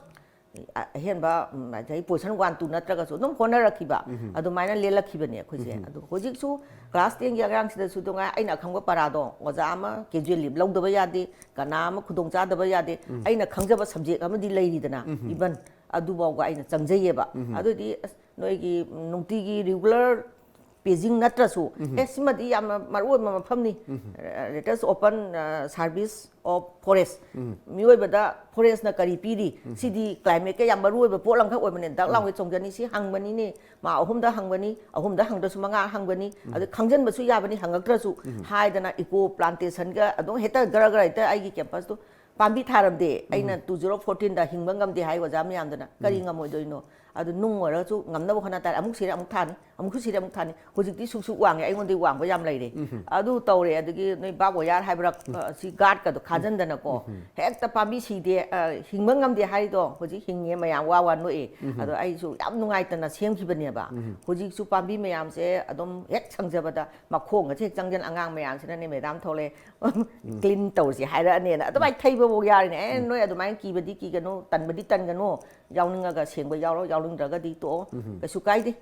ꯑ-, ꯑꯍꯦꯟꯕ, ꯎꯝ, ꯑꯗꯩ ꯄꯣꯖꯤꯁꯟ ꯋꯥꯟ, ꯇꯨ ꯅꯠꯇ꯭ꯔꯒꯁꯨ ꯑꯗꯨꯝ ꯍꯣꯠꯅꯔꯛꯈꯤꯕ, ꯑꯗꯨꯃꯥꯏꯅ ꯂꯦꯜꯂꯛꯈꯤꯕꯅꯦ ꯑꯩꯈꯣꯏꯁꯦ꯫ ꯑꯗꯣ ꯍꯧꯖꯤꯛꯁꯨ ꯀ꯭ꯂꯥꯁ ꯇꯦꯟꯒꯤ ꯑꯉꯥꯡꯁꯤꯗꯁꯨ ꯇꯣꯉꯥꯏ ꯑꯩꯅ ꯑꯈꯪꯕ ꯄꯔꯥꯗꯣ ꯑꯣꯖꯥ ꯑꯃ ꯀꯦꯖꯨꯋꯦꯜ ꯂꯤꯞ ꯂꯧꯗꯕ ꯌꯥꯗꯦ, ꯀꯅꯥ ꯑꯃ ꯈꯨꯗꯣꯡ ꯆꯥꯗꯕ ꯌꯥꯗꯦ꯫ ꯑꯩꯅ ꯈꯪꯖꯕ ꯁꯕꯖꯦꯛ ꯑꯃꯗꯤ ꯂꯩꯔꯤꯗꯅ, ꯏꯚꯟ ꯑꯗꯨꯐꯥꯎꯕ ꯑꯩꯅ ꯆꯪꯖꯩꯌꯦꯕ꯫ ꯑꯗꯨꯗꯤ ꯑꯁ, ꯅꯣꯏꯒꯤ ꯅꯨꯡꯇꯤꯒꯤ ꯔꯤꯒꯨꯂꯔ ꯄꯦꯖꯤꯡ ꯅꯠꯇ꯭ꯔꯁꯨ, ꯑꯦ, ꯁꯤꯃꯗꯤ ꯌꯥꯝꯅ ꯃꯔꯨ ꯑꯣꯏꯕ ꯃꯐꯝꯅꯤ, ꯔꯦꯇꯁ ꯑꯣꯄꯟ, ꯑ, ꯁꯥꯔꯚꯤꯁ ꯑꯣꯐ ꯐꯣꯔꯦꯁ, ꯃꯤꯑꯣꯏꯕꯗ ꯐꯣꯔꯦꯁꯅ ꯀꯔꯤ ꯄꯤꯔꯤ, ꯁꯤꯗꯤ ꯀ꯭ꯂꯥꯏꯃꯦꯠꯀ ꯌꯥꯝ ꯃꯔꯨ ꯑꯣꯏꯕ ꯄꯣꯠ ꯑꯃꯈꯛ ꯑꯣꯏꯕꯅꯦ, ꯗꯛ ꯂꯥꯎꯒꯩ ꯆꯣꯡꯖꯅꯤ, ꯁꯤ ꯍꯪꯕꯅꯤꯅꯦ, ꯃꯥ ꯑꯍꯨꯝꯗ ꯍꯪꯕꯅꯤ, ꯑꯍꯨꯝꯗ ꯍꯪꯗ꯭ꯔꯁꯨ ꯃꯉꯥ ꯍꯪꯕꯅꯤ, ꯑꯗꯨ ꯈꯪꯖꯟꯕꯁꯨ ꯌꯥꯕꯅꯤ ꯍꯪꯉꯛꯇ꯭ꯔꯁꯨ ꯍꯥꯏꯗꯅ ꯏꯀꯣ ꯄ꯭ꯂꯥꯟꯇꯦꯁꯟꯒ ꯑꯗꯨꯝ ꯍꯦꯛꯇ ꯒꯔ ꯒꯔ ꯍꯦꯛꯇ ꯑꯩꯒꯤ ꯀꯦꯝꯄꯁꯇꯨ ꯄꯥꯝꯕꯤ ꯊꯥꯔꯝꯗꯦ꯫ ꯑꯩꯅ ꯇꯨ ꯖꯤꯔꯣ ꯐꯣꯔꯇꯤꯟꯗ ꯍꯤꯡꯕ ꯉꯝꯗꯦ ꯍꯥꯏ ꯑꯣꯖꯥ ꯃꯌꯥꯝꯗꯨꯅ꯫ ꯀꯔꯤ ꯉꯝꯃꯣꯏꯗꯣꯏꯅꯣ? ꯑꯗꯨ ꯅꯨꯡ ꯑꯣꯏꯔꯒꯁꯨ ꯉꯝꯅꯕ ꯍꯣꯠꯅ ꯇꯥꯔꯦ꯫ ꯑꯃꯨꯛ ꯁꯤꯔꯦ ꯑꯃꯨꯛ ꯊꯥꯅꯤ, ꯑꯃꯨꯛꯁꯨ ꯁꯤꯔꯦ ꯑꯃꯨꯛ ꯊꯥꯅꯤ꯫ ꯍꯧꯖꯤꯛꯇꯤ ꯁꯨꯛ ꯁꯨꯛ ꯋꯥꯡꯉꯦ, ꯑꯩꯉꯣꯟꯗꯒꯤ ꯋꯥꯡꯕ ꯌꯥꯝ ꯂꯩꯔꯦ꯫ ꯑꯗꯨ ꯇꯧꯔꯦ꯫ ꯑꯗꯒꯤ ꯅꯣꯏ ꯕꯥꯕ ꯋꯥꯌꯥꯔ ꯍꯥꯏꯕ꯭ꯔꯥ, ꯑ, ꯁꯤ ꯒꯥꯔꯗꯀꯗꯣ ꯈꯥꯖꯤꯟꯗꯅꯀꯣ, ꯍꯦꯛꯇ ꯄꯥꯝꯕꯤ ꯁꯤꯗꯦ, ꯑ, ꯍꯤꯡꯕ ꯉꯝꯗꯦ ꯍꯥꯏꯗꯣ ꯍꯧꯖꯤꯛ ꯍꯤꯡꯉꯦ, ꯃꯌꯥꯝ ꯋꯥ ꯋꯥ ꯅꯣꯛꯑꯦ꯫ ꯑꯗꯣ ꯑꯩꯁꯨ ꯌꯥꯝ ꯅꯨꯡꯉꯥꯏꯇꯅ ꯁꯦꯝꯈꯤꯕꯅꯦꯕ꯫ ꯍꯧꯖꯤꯛꯁꯨ ꯄꯥꯝꯕꯤ ꯃꯌꯥꯝꯁꯦ ꯑꯗꯨꯝ ꯍꯦꯛ ꯁꯪꯖꯕꯗ ꯃꯈꯣꯡꯒꯁꯦ ꯍꯦꯛ ꯆꯪꯖꯟ, ꯑꯉꯥꯡ ꯃꯌꯥꯝꯁꯤꯅꯅꯦ, "ꯃꯦꯗꯥꯝ ꯊꯣꯛꯂꯛꯑꯦ, ꯀ꯭ꯂꯤꯟ ꯇꯧꯁꯤ" ꯍꯥꯏꯔꯛꯑꯅꯦꯅ ꯑꯗꯨꯃꯥꯏꯅ ꯊꯩꯕꯐꯧ ꯌꯥꯎꯔꯤꯅꯦ꯫ "ꯑꯦ, ꯅꯣꯏ ꯑꯗꯨꯃꯥꯏꯅ ꯀꯤꯕꯗꯤ ꯀꯤꯒꯅꯨ, ꯇꯟꯕꯗꯤ ꯇꯟꯒꯅꯨ, ꯌꯥꯎꯅꯤꯡꯉꯒ ꯁꯦꯡꯕ ꯌꯥꯎꯔꯣ, ꯌꯥꯎꯅꯤꯡꯗ꯭ꯔꯒꯗꯤ ꯇꯣꯛꯑꯣ, ꯀꯩꯁꯨ ꯀꯥꯏꯗꯦ꯫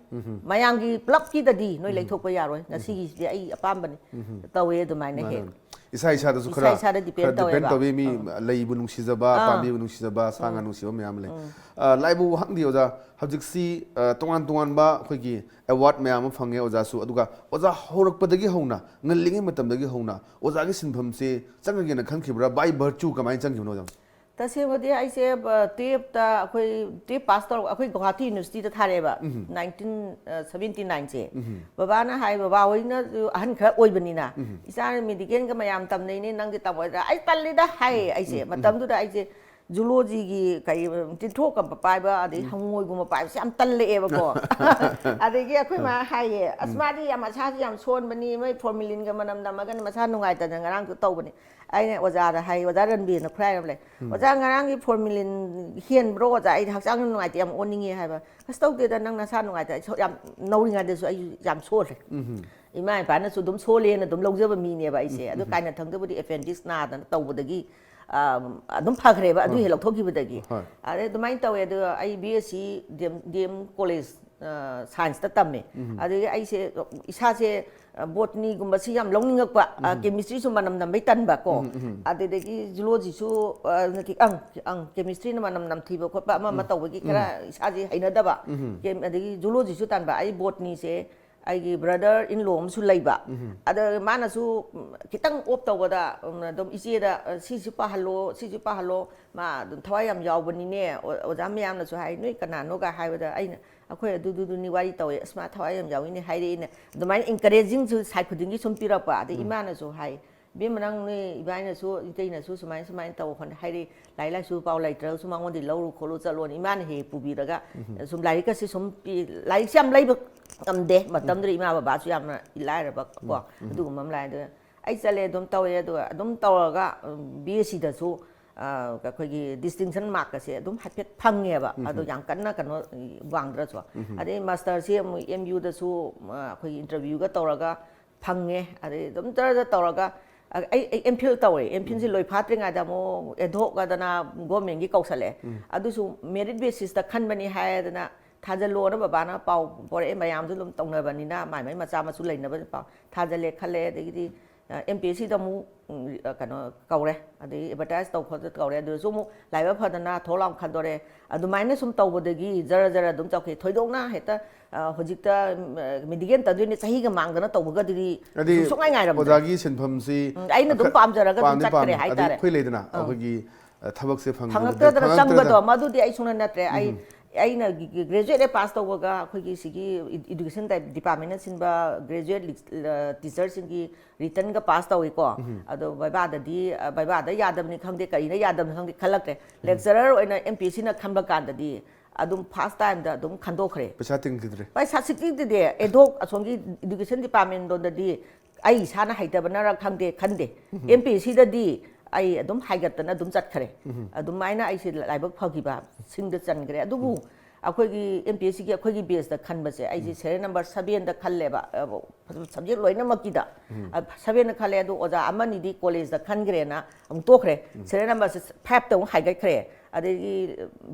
ꯃꯌꯥꯝꯒꯤ ꯄꯨꯂꯞꯀꯤꯗꯗꯤ ꯅꯣꯏ ꯂꯩꯊꯣꯛꯄ ꯌꯥꯔꯣꯏ, ꯉꯁꯤꯒꯤꯁꯤꯗꯤ ꯑꯩ ꯑꯄꯥꯝꯕꯅꯤ" ꯇꯧꯋꯦ ꯑꯗꯨꯃꯥꯏꯅ ꯍꯦꯛ꯫ ꯃꯥꯅꯦ꯫ ꯏꯁꯥ ꯏꯁꯥꯗꯁꯨ ꯏꯁꯥ ꯈꯔ, ꯏꯁꯥꯗ depend ꯈꯔ depend ꯇꯧꯋꯦꯕ꯫ ꯇꯧꯋꯤ꯫ ꯃꯤ ꯂꯩꯕꯨ ꯅꯨꯡꯁꯤꯖꯕ, ꯑꯥ꯫ ꯄꯥꯝꯕꯤꯕꯨ ꯅꯨꯡꯁꯤꯖꯕ, ꯁꯥ ꯉꯥ ꯅꯨꯡꯁꯤꯕ ꯃꯌꯥꯝ ꯂꯩ꯫ ꯑ, ꯂꯥꯏꯕꯨ ꯍꯪꯗꯤ ꯑꯣꯖꯥ, ꯍꯧꯖꯤꯛꯁꯤ, ꯑ, ꯇꯣꯉꯥꯟ ꯇꯣꯉꯥꯟꯕ ꯑꯩꯈꯣꯏꯒꯤ ꯑꯦꯋꯥꯔꯗ ꯃꯌꯥꯝ ꯑꯃ ꯐꯪꯉꯦ ꯑꯣꯖꯥꯁꯨ, ꯑꯗꯨꯒ ꯑꯣꯖꯥ ꯍꯧꯔꯛꯄꯗꯒꯤ ꯍꯧꯅ, ꯉꯜꯂꯤꯉꯩ ꯃꯇꯝꯗꯒꯤ ꯍꯧꯅ ꯑꯣꯖꯥꯒꯤ ꯁꯤꯟꯐꯝꯁꯦ ꯆꯪꯉꯒꯦꯅ ꯈꯟꯈꯤꯕ꯭ꯔꯥ? By virtue ꯀꯃꯥꯏꯅ ꯆꯪꯈꯤꯕꯅꯣ ꯑꯣꯖꯥ? ꯇꯁꯦꯡꯕꯗꯤ ꯑꯩꯁꯦ, ꯑ, twelfth ꯇ ꯑꯩꯈꯣꯏ twelfth pass ꯇꯧꯔꯛ-, ꯑꯩꯈꯣꯏ ꯒꯨꯋꯥꯍꯥꯇꯤ ꯌꯨꯅꯤꯚꯔꯁꯤꯇꯤꯗ ꯊꯥꯔꯛꯑꯦꯕ, nineteen seventy nine ꯁꯦ꯫ ꯕꯕꯥꯅ ꯍꯥꯏ, ꯕꯕꯥ ꯍꯣꯏꯅꯁꯨ ꯑꯍꯟ ꯈꯔ ꯑꯣꯏꯕꯅꯤꯅ, "ꯏꯆꯥ ꯃꯦꯗꯤꯀꯦꯜꯒ ꯃꯌꯥꯝ ꯇꯝꯅꯩꯅꯦ, ꯅꯪꯗꯤ ꯇꯝꯃꯣꯏꯗ꯭ꯔꯥ?" "ꯑꯩ ꯇꯜꯂꯤꯗ" ꯍꯥꯏꯌꯦ ꯑꯩꯁꯦ꯫ ꯃꯇꯝꯗꯨꯗ ꯑꯩꯁꯦ ꯖꯨꯂꯣꯖꯤꯒꯤ ꯀꯔꯤ, ꯇꯤꯟꯊ꯭ꯔꯣꯛꯀꯨꯝꯕ ꯄꯥꯏꯕ, ꯑꯗꯩ ꯍꯪꯉꯣꯏꯒꯨꯝꯕ ꯄꯥꯏꯕꯁꯦ ꯌꯥꯝ ꯇꯜꯂꯛꯑꯦꯕꯀꯣ꯫ ꯑꯗꯒꯤ ꯑꯩꯈꯣꯏ ꯃꯥ ꯍꯥꯏꯌꯦ, "ꯑꯁ, ꯃꯥꯗꯤ ꯌꯥꯝ ꯃꯁꯥꯁꯨ ꯌꯥꯝ ꯁꯣꯟꯕꯅꯤ, ꯃꯣꯏ ꯐꯣꯔꯃꯤꯂꯤꯟꯒ ꯃꯅꯝ ꯅꯝꯃꯒꯅ ꯃꯁꯥ ꯅꯨꯡꯉꯥꯏꯇꯗꯅ ꯉꯔꯥꯡꯁꯨ ꯇꯧꯕꯅꯤ"꯫ ꯑꯩꯅ ꯑꯣꯖꯥꯗ ꯍꯥꯏ, ꯑꯣꯖꯥ ꯔꯟꯕꯤꯔꯅ ꯈꯨꯔꯥꯏ ꯑꯃ ꯂꯩ, "ꯑꯣꯖꯥ, ꯉꯔꯥꯡꯒꯤ ꯐꯣꯔꯃꯤꯂꯤꯟ ꯍꯦꯟꯕ꯭ꯔꯣ ꯑꯣꯖꯥ? ꯑꯩꯗꯤ ꯍꯛꯆꯥꯡ ꯌꯥꯝ ꯅꯨꯡꯉꯥꯏꯇꯦ, ꯌꯥꯝ ꯑꯣꯟꯅꯤꯡꯉꯦ" ꯍꯥꯏꯕ꯫ "ꯑꯁ, ꯇꯧꯗꯦꯗ, ꯅꯪ ꯅꯁꯥ ꯅꯨꯡꯉꯥꯏꯇꯦ"꯫ ꯑꯩꯁꯨ ꯌꯥꯝ ꯅꯧꯔꯤꯉꯩꯗꯁꯨ ꯑꯩꯁꯨ ꯌꯥꯝ ꯁꯣꯜꯂꯦ꯫ ꯏꯃꯥ ꯏꯄꯥꯅꯁꯨ ꯑꯗꯨꯝ ꯁꯣꯜꯂꯦꯅ ꯑꯗꯨꯝ ꯂꯧꯖꯕ ꯃꯤꯅꯦꯕ ꯑꯩꯁꯦ꯫ ꯑꯗꯣ ꯀꯥꯏꯅꯊꯪꯗꯕꯨꯗꯤ ꯑꯦꯄꯦꯟꯗꯤꯛꯁ ꯅꯥꯗꯅ ꯇꯧꯕꯗꯒꯤ, ꯑ, ꯑꯗꯨꯝ ꯐꯈ꯭ꯔꯦꯕ, ꯑꯗꯨ ꯍꯦꯛ ꯂꯧꯊꯣꯛꯈꯤꯕꯗꯒꯤ꯫ ꯍꯣꯏ꯫ ꯑꯗꯩ ꯑꯗꯨꯃꯥꯏꯅ ꯇꯧꯋꯦ꯫ ꯑꯗꯨꯒ ꯑꯩ B S C D M, D M college, ꯑ, ꯁꯥꯏꯟꯁꯇ ꯇꯝꯃꯦ꯫ ꯑꯗꯒꯤ ꯑꯩꯁꯦ ꯏꯁꯥꯁꯦ, ꯑ, ꯕꯣꯇꯅꯤꯒꯨꯝꯕꯁꯤ ꯌꯥꯝ ꯂꯧꯅꯤꯡꯉꯛꯄ, ꯑ, ꯀꯦꯃꯤꯁꯇ꯭ꯔꯤꯁꯨ ꯃꯅꯝ ꯅꯝꯕꯩ ꯇꯟꯕ ꯀꯣ꯫ ꯑꯗꯨꯗꯒꯤ ꯖꯨꯂꯣꯖꯤꯁꯨ, ꯑ, ꯅꯠꯇꯦ, ꯑꯪ, ꯑꯪ, ꯀꯦꯃꯤꯁꯇ꯭ꯔꯤꯅ ꯃꯅꯝ ꯅꯝꯊꯤꯕ ꯈꯣꯠꯄ ꯑꯃ ꯑꯃ ꯇꯧꯕꯒꯤ ꯈꯔ ꯏꯁꯥꯁꯦ ꯍꯩꯅꯗꯕ꯫ ꯀꯦꯝ-, ꯑꯗꯒꯤ ꯖꯨꯂꯣꯖꯤꯁꯨ ꯇꯟꯕ꯫ ꯑꯩ ꯕꯣꯇꯅꯤꯁꯦ ꯑꯩꯒꯤ ꯕ꯭ꯔꯗꯔ ꯏꯟ ꯂꯣ ꯑꯃꯁꯨ ꯂꯩꯕ꯫ ꯑꯗ ꯃꯥꯅꯁꯨ, ꯎꯝ, ꯈꯤꯇꯪ ꯑꯣꯞ ꯇꯧꯕꯗ, ꯎꯝ, ꯑꯗꯨꯝ ꯏꯆꯦꯗ, "ꯑ, ꯁꯤꯁꯨ ꯄꯥꯍꯜꯂꯣ, ꯁꯤꯁꯨ ꯄꯥꯍꯜꯂꯣ, ꯃꯥ ꯑꯗꯨꯝ ꯊꯋꯥꯏ ꯌꯥꯝ ꯌꯥꯎꯕꯅꯤꯅꯦ"꯫ ꯑꯣ-, ꯑꯣꯖꯥ ꯃꯌꯥꯝꯅꯁꯨ ꯍꯥꯏ, "ꯅꯣꯏ ꯀꯅꯥꯅꯣꯒ?" ꯍꯥꯏꯕꯗ ꯑꯩꯅ, "ꯑꯩꯈꯣꯏ ꯑꯗꯨꯗꯨꯗꯨꯅꯤ ꯋꯥꯔꯤ ꯇꯧꯋꯦ, ꯑꯁ, ꯃꯥ ꯊꯋꯥꯏ ꯌꯥꯝ ꯌꯥꯎꯏꯅꯦ" ꯍꯥꯏꯔꯛꯏꯅꯦ꯫ ꯑꯗꯨꯃꯥꯏꯅ ꯏꯟꯀꯔꯦꯖꯤꯡꯁꯨ ꯁꯥꯏꯠ ꯈꯨꯗꯤꯡꯒꯤ ꯁꯨꯝ ꯄꯤꯔꯛꯄ꯫ ꯑꯗꯩ ꯏꯃꯥꯅꯁꯨ ꯍꯥꯏ, "ꯏꯕꯦꯝꯃ, ꯅꯪ ꯅꯣꯏ ꯏꯕꯥꯏꯅꯁꯨ, ꯏꯇꯩꯅꯁꯨ ꯁꯨꯃꯥꯏꯅ ꯁꯨꯃꯥꯏꯅ ꯇꯧ ꯈꯣꯠꯅ ꯍꯥꯏꯔꯤ, ꯂꯥꯏꯔꯤꯛ ꯂꯥꯏꯁꯨ ꯄꯥꯎ ꯂꯩꯇ꯭ꯔꯒꯁꯨ ꯃꯉꯣꯟꯗꯒꯤ ꯂꯧꯔꯨ ꯈꯣꯠꯂꯨ ꯆꯠꯂꯣꯅ" ꯏꯃꯥꯅ ꯍꯦꯛ ꯍꯦꯛ ꯄꯨꯕꯤꯔꯒ, ꯁꯨꯝ ꯂꯥꯏꯔꯤꯛꯀꯁꯦ ꯁꯨꯝ ꯄꯤ-, ꯂꯥꯏꯔꯤꯛꯁꯦ ꯌꯥꯝ ꯂꯩꯕ ꯉꯝꯗꯦ ꯃꯇꯝꯗꯨꯗ, ꯏꯃꯥ ꯕꯕꯥꯁꯨ ꯌꯥꯝꯅ ꯂꯥꯏꯔꯕ ꯀꯣ, ꯑꯗꯨꯒꯨꯝꯕ ꯑꯃ ꯂꯥꯛꯑꯦ꯫ ꯑꯗꯨꯒ ꯑꯩ ꯆꯠꯂꯦ, ꯑꯗꯨꯝ ꯇꯧꯔꯦ꯫ ꯑꯗꯨꯒ ꯑꯗꯨꯝ ꯇꯧꯔꯒ, ꯎꯝ, ꯕꯤ ꯑꯦꯁ ꯁꯤꯗꯁꯨ, ꯑ, ꯑꯩꯈꯣꯏꯒꯤ ꯗꯤꯁꯇꯤꯡꯁꯟ ꯃꯥꯔꯛꯀꯁꯦ ꯑꯗꯨꯝ ꯍꯥꯏꯐꯦꯠ ꯐꯪꯉꯦꯕ, ꯑꯗꯣ ꯌꯥꯝ ꯀꯟꯅ ꯀꯩꯅꯣ ꯋꯥꯡꯗ꯭ꯔꯁꯨ꯫ ꯑꯗꯩ ꯃꯥꯁꯇꯔꯁꯤ ꯑꯃꯨꯛ ꯑꯦꯝ ꯌꯨꯗꯁꯨ, ꯑ, ꯑꯩꯈꯣꯏꯒꯤ ꯏꯟꯇꯔꯚ꯭ꯌꯨꯒ ꯇꯧꯔꯒ ꯐꯪꯉꯦ꯫ ꯑꯗꯩ ꯑꯗꯨꯝ ꯖꯔ ꯖꯔ ꯇꯧꯔꯒ, ꯑ, ꯑꯩ, ꯑꯩ ꯑꯦꯝ ꯐꯤꯜ ꯇꯧꯔꯦ꯫ ꯑꯦꯝ ꯐꯤꯜꯁꯤ ꯂꯣꯏ ꯐꯥꯠꯇ꯭ꯔꯤꯉꯩꯗ ꯑꯃꯨꯛ ꯑꯦꯗꯍꯣꯛ ꯑꯗꯅ ꯒꯣꯔꯃꯦꯟꯒꯤ ꯀꯧꯁꯜꯂꯛꯑꯦ꯫ ꯑꯗꯨꯁꯨ ꯃꯦꯔꯤꯠ ꯕꯦꯁꯤꯁꯇ ꯈꯟꯕꯅꯤ ꯍꯥꯏꯗꯅ ꯊꯥꯖꯜꯂꯣꯅ ꯕꯕꯥꯅ ꯄꯥꯎ ꯄꯣꯔꯛꯑꯦ꯫ ꯃꯌꯥꯝꯁꯨ ꯑꯗꯨꯝ ꯇꯧꯅꯕꯅꯤꯅ, ꯃꯥꯏ ꯃꯥꯏ ꯃꯆꯥ ꯃꯁꯨ ꯂꯩꯅꯕ ꯄꯥꯎ ꯊꯥꯖꯜꯂꯦ ꯈꯜꯂꯦ꯫ ꯑꯗꯒꯤꯗꯤ, ꯑ, ꯑꯦꯝ ꯄꯤ ꯑꯦꯁ ꯁꯤꯗ ꯑꯃꯨꯛ, ꯎꯝ, ꯑ, ꯀꯩꯅꯣ ꯀꯧꯔꯦ, ꯑꯗꯩ ꯑꯦꯗꯚꯔꯇꯥꯏꯁ ꯇꯧ ꯈꯣꯠꯇ ꯀꯧꯔꯦ꯫ ꯑꯗꯨꯗꯁꯨ ꯑꯃꯨꯛ ꯂꯥꯏꯕꯛ ꯐꯗꯅ ꯊꯣꯛ ꯂꯥꯎ ꯈꯟꯗꯣꯔꯦ꯫ ꯑꯗꯨꯃꯥꯏꯅ ꯁꯨꯝ ꯇꯧꯕꯗꯒꯤ ꯖꯔ ꯖꯔ ꯑꯗꯨꯝ ꯆꯠꯈꯤ꯫ ꯊꯣꯏꯗꯣꯛꯅ ꯍꯦꯛꯇ, ꯑ, ꯍꯧꯖꯤꯛꯇ, ꯎꯝ, ꯑ, ꯃꯦꯗꯤꯀꯦꯜ ꯇꯝꯗꯣꯏꯅꯦ ꯆꯍꯤꯒ ꯃꯥꯡꯗꯅ ꯇꯧꯕꯒꯗꯨꯗꯤ ꯍꯥꯏꯗꯤ ꯁꯨꯡꯉꯥꯏ ꯉꯥꯏꯔꯝꯗ꯭ꯔꯦ꯫ ꯑꯣꯖꯥꯒꯤ ꯁꯤꯟꯐꯝꯁꯤ ꯎꯝ, ꯑꯩꯅ ꯑꯗꯨꯝ ꯈꯔ ꯄꯥꯝꯖꯔꯒ ꯑꯗꯨꯝ ꯄꯥꯝꯗꯤ ꯆꯠꯈ꯭ꯔꯦ ꯄꯥꯝꯃꯤ꯫ ꯑꯗꯩ ꯍꯥꯏꯇꯥꯔꯦ꯫ ꯑꯩꯈꯣꯏ ꯂꯩꯗꯅ, ꯑꯥ꯫ ꯑꯩꯈꯣꯏꯒꯤ, ꯑ, ꯊꯕꯛꯁꯦ ꯐꯪꯗꯕꯗ ꯐꯪꯉꯛꯇꯗꯅ ꯐꯪꯉꯛꯇꯗꯅ ꯆꯪꯕꯗꯣ, ꯃꯗꯨꯗꯤ ꯑꯩ ꯁꯨꯡꯅ ꯅꯠꯇ꯭ꯔꯦ꯫ ꯑꯩ, ꯎꯝ꯫ ꯑꯩꯅ ꯒ꯭ꯔꯦꯖꯨꯑꯦꯠ ꯍꯦꯛ ꯄꯥꯁ ꯇꯧꯕꯒ ꯑꯩꯈꯣꯏꯒꯤ ꯁꯤꯒꯤ ꯏ-, ꯏꯗꯨꯀꯦꯁꯟ ꯗꯤꯄꯥꯔꯠꯃꯦꯟꯅ ꯁꯤꯟꯕ ꯒ꯭ꯔꯦꯖꯨꯑꯦꯠ ꯂꯤꯛ-, ꯑ, ꯇꯤꯆꯔꯁꯤꯡꯒꯤ ꯔꯤꯇꯟꯒ ꯄꯥꯁ ꯇꯧꯏꯀꯣ꯫ ꯎꯝ꯫ ꯑꯗꯣ ꯚꯥꯏꯕꯥꯗꯗꯤ, ꯑ, ꯚꯥꯏꯕꯥꯗ ꯌꯥꯗꯕꯅꯤ ꯈꯪꯗꯦ, ꯀꯔꯤꯅ ꯌꯥꯗꯕꯅꯤ ꯈꯪꯗꯦ, ꯈꯜꯂꯛꯇ꯭ꯔꯦ꯫ ꯎꯝ꯫ ꯂꯦꯛꯆꯔꯔ ꯑꯣꯏꯅ ꯑꯦꯝ ꯄꯤ ꯑꯦꯁ ꯁꯤꯅ ꯈꯟꯕ ꯀꯥꯟꯗꯗꯤ ꯑꯗꯨꯝ ꯐꯥꯔꯁ ꯇꯥꯏꯝꯗ ꯑꯗꯨꯝ ꯈꯟꯗꯣꯛꯈ꯭ꯔꯦ꯫ ꯄꯩꯁꯥ ꯇꯤꯡꯈꯤꯗ꯭ꯔꯦ꯫ ꯄꯩꯁꯥ ꯁꯤꯛꯇꯤꯗꯨꯗꯤ ꯑꯦꯗꯣꯛ ꯑꯁꯣꯝꯒꯤ ꯏꯗꯨꯀꯦꯁꯟ ꯗꯤꯄꯥꯔꯠꯃꯦꯟꯂꯣꯝꯗꯗꯤ ꯑꯩ ꯏꯁꯥꯅ ꯍꯩꯇꯕꯅꯔ ꯈꯪꯗꯦ, ꯈꯟꯗꯦ꯫ ꯎꯝ꯫ ꯑꯦꯝ ꯄꯤ ꯑꯦꯁ ꯁꯤꯗꯗꯤ ꯑꯩ ꯑꯗꯨꯝ ꯍꯥꯏꯒꯠꯇꯅ ꯑꯗꯨꯝ ꯆꯠꯈ꯭ꯔꯦ꯫ ꯎꯝ꯫ ꯑꯗꯨꯃꯥꯏꯅ ꯑꯩꯁꯦ ꯂꯥꯏꯕꯛ ꯐꯈꯤꯕ ꯁꯤꯡꯗ ꯆꯟꯈ꯭ꯔꯦ꯫ ꯑꯗꯨꯕꯨ ꯎꯝ꯫ ꯑꯩꯈꯣꯏꯒꯤ ꯑꯦꯝ ꯄꯤ ꯑꯦꯁ ꯁꯤꯒꯤ ꯑꯩꯈꯣꯏꯒꯤ ꯕꯦꯁꯇ ꯈꯟꯕꯁꯦ ꯑꯩꯁꯦ ꯎꯝ꯫ ꯁꯦꯔꯤꯌꯦꯜ ꯅꯝꯕꯔ ꯁꯚꯦꯟꯗ ꯈꯜꯂꯦꯕ, ꯑ, ꯁꯕꯖꯦꯛ ꯂꯣꯏꯅꯃꯛꯀꯤꯗ꯫ ꯎꯝ꯫ ꯑ, ꯁꯚꯦꯟꯗ ꯈꯜꯂꯦ, ꯑꯗꯣ ꯑꯣꯖꯥ ꯑꯃꯅꯤꯗꯤ ꯀꯣꯂꯦꯖꯇ ꯈꯟꯈ꯭ꯔꯦꯅ ꯑꯃꯨꯛ ꯇꯣꯛꯈ꯭ꯔꯦ꯫ ꯎꯝ꯫ ꯁꯦꯔꯤꯌꯦꯜ ꯅꯝꯕꯔꯁꯦ ꯐꯥꯏꯚꯇ ꯑꯃꯨꯛ ꯍꯥꯏꯒꯠꯈ꯭ꯔꯦ꯫ ꯑꯗꯒꯤ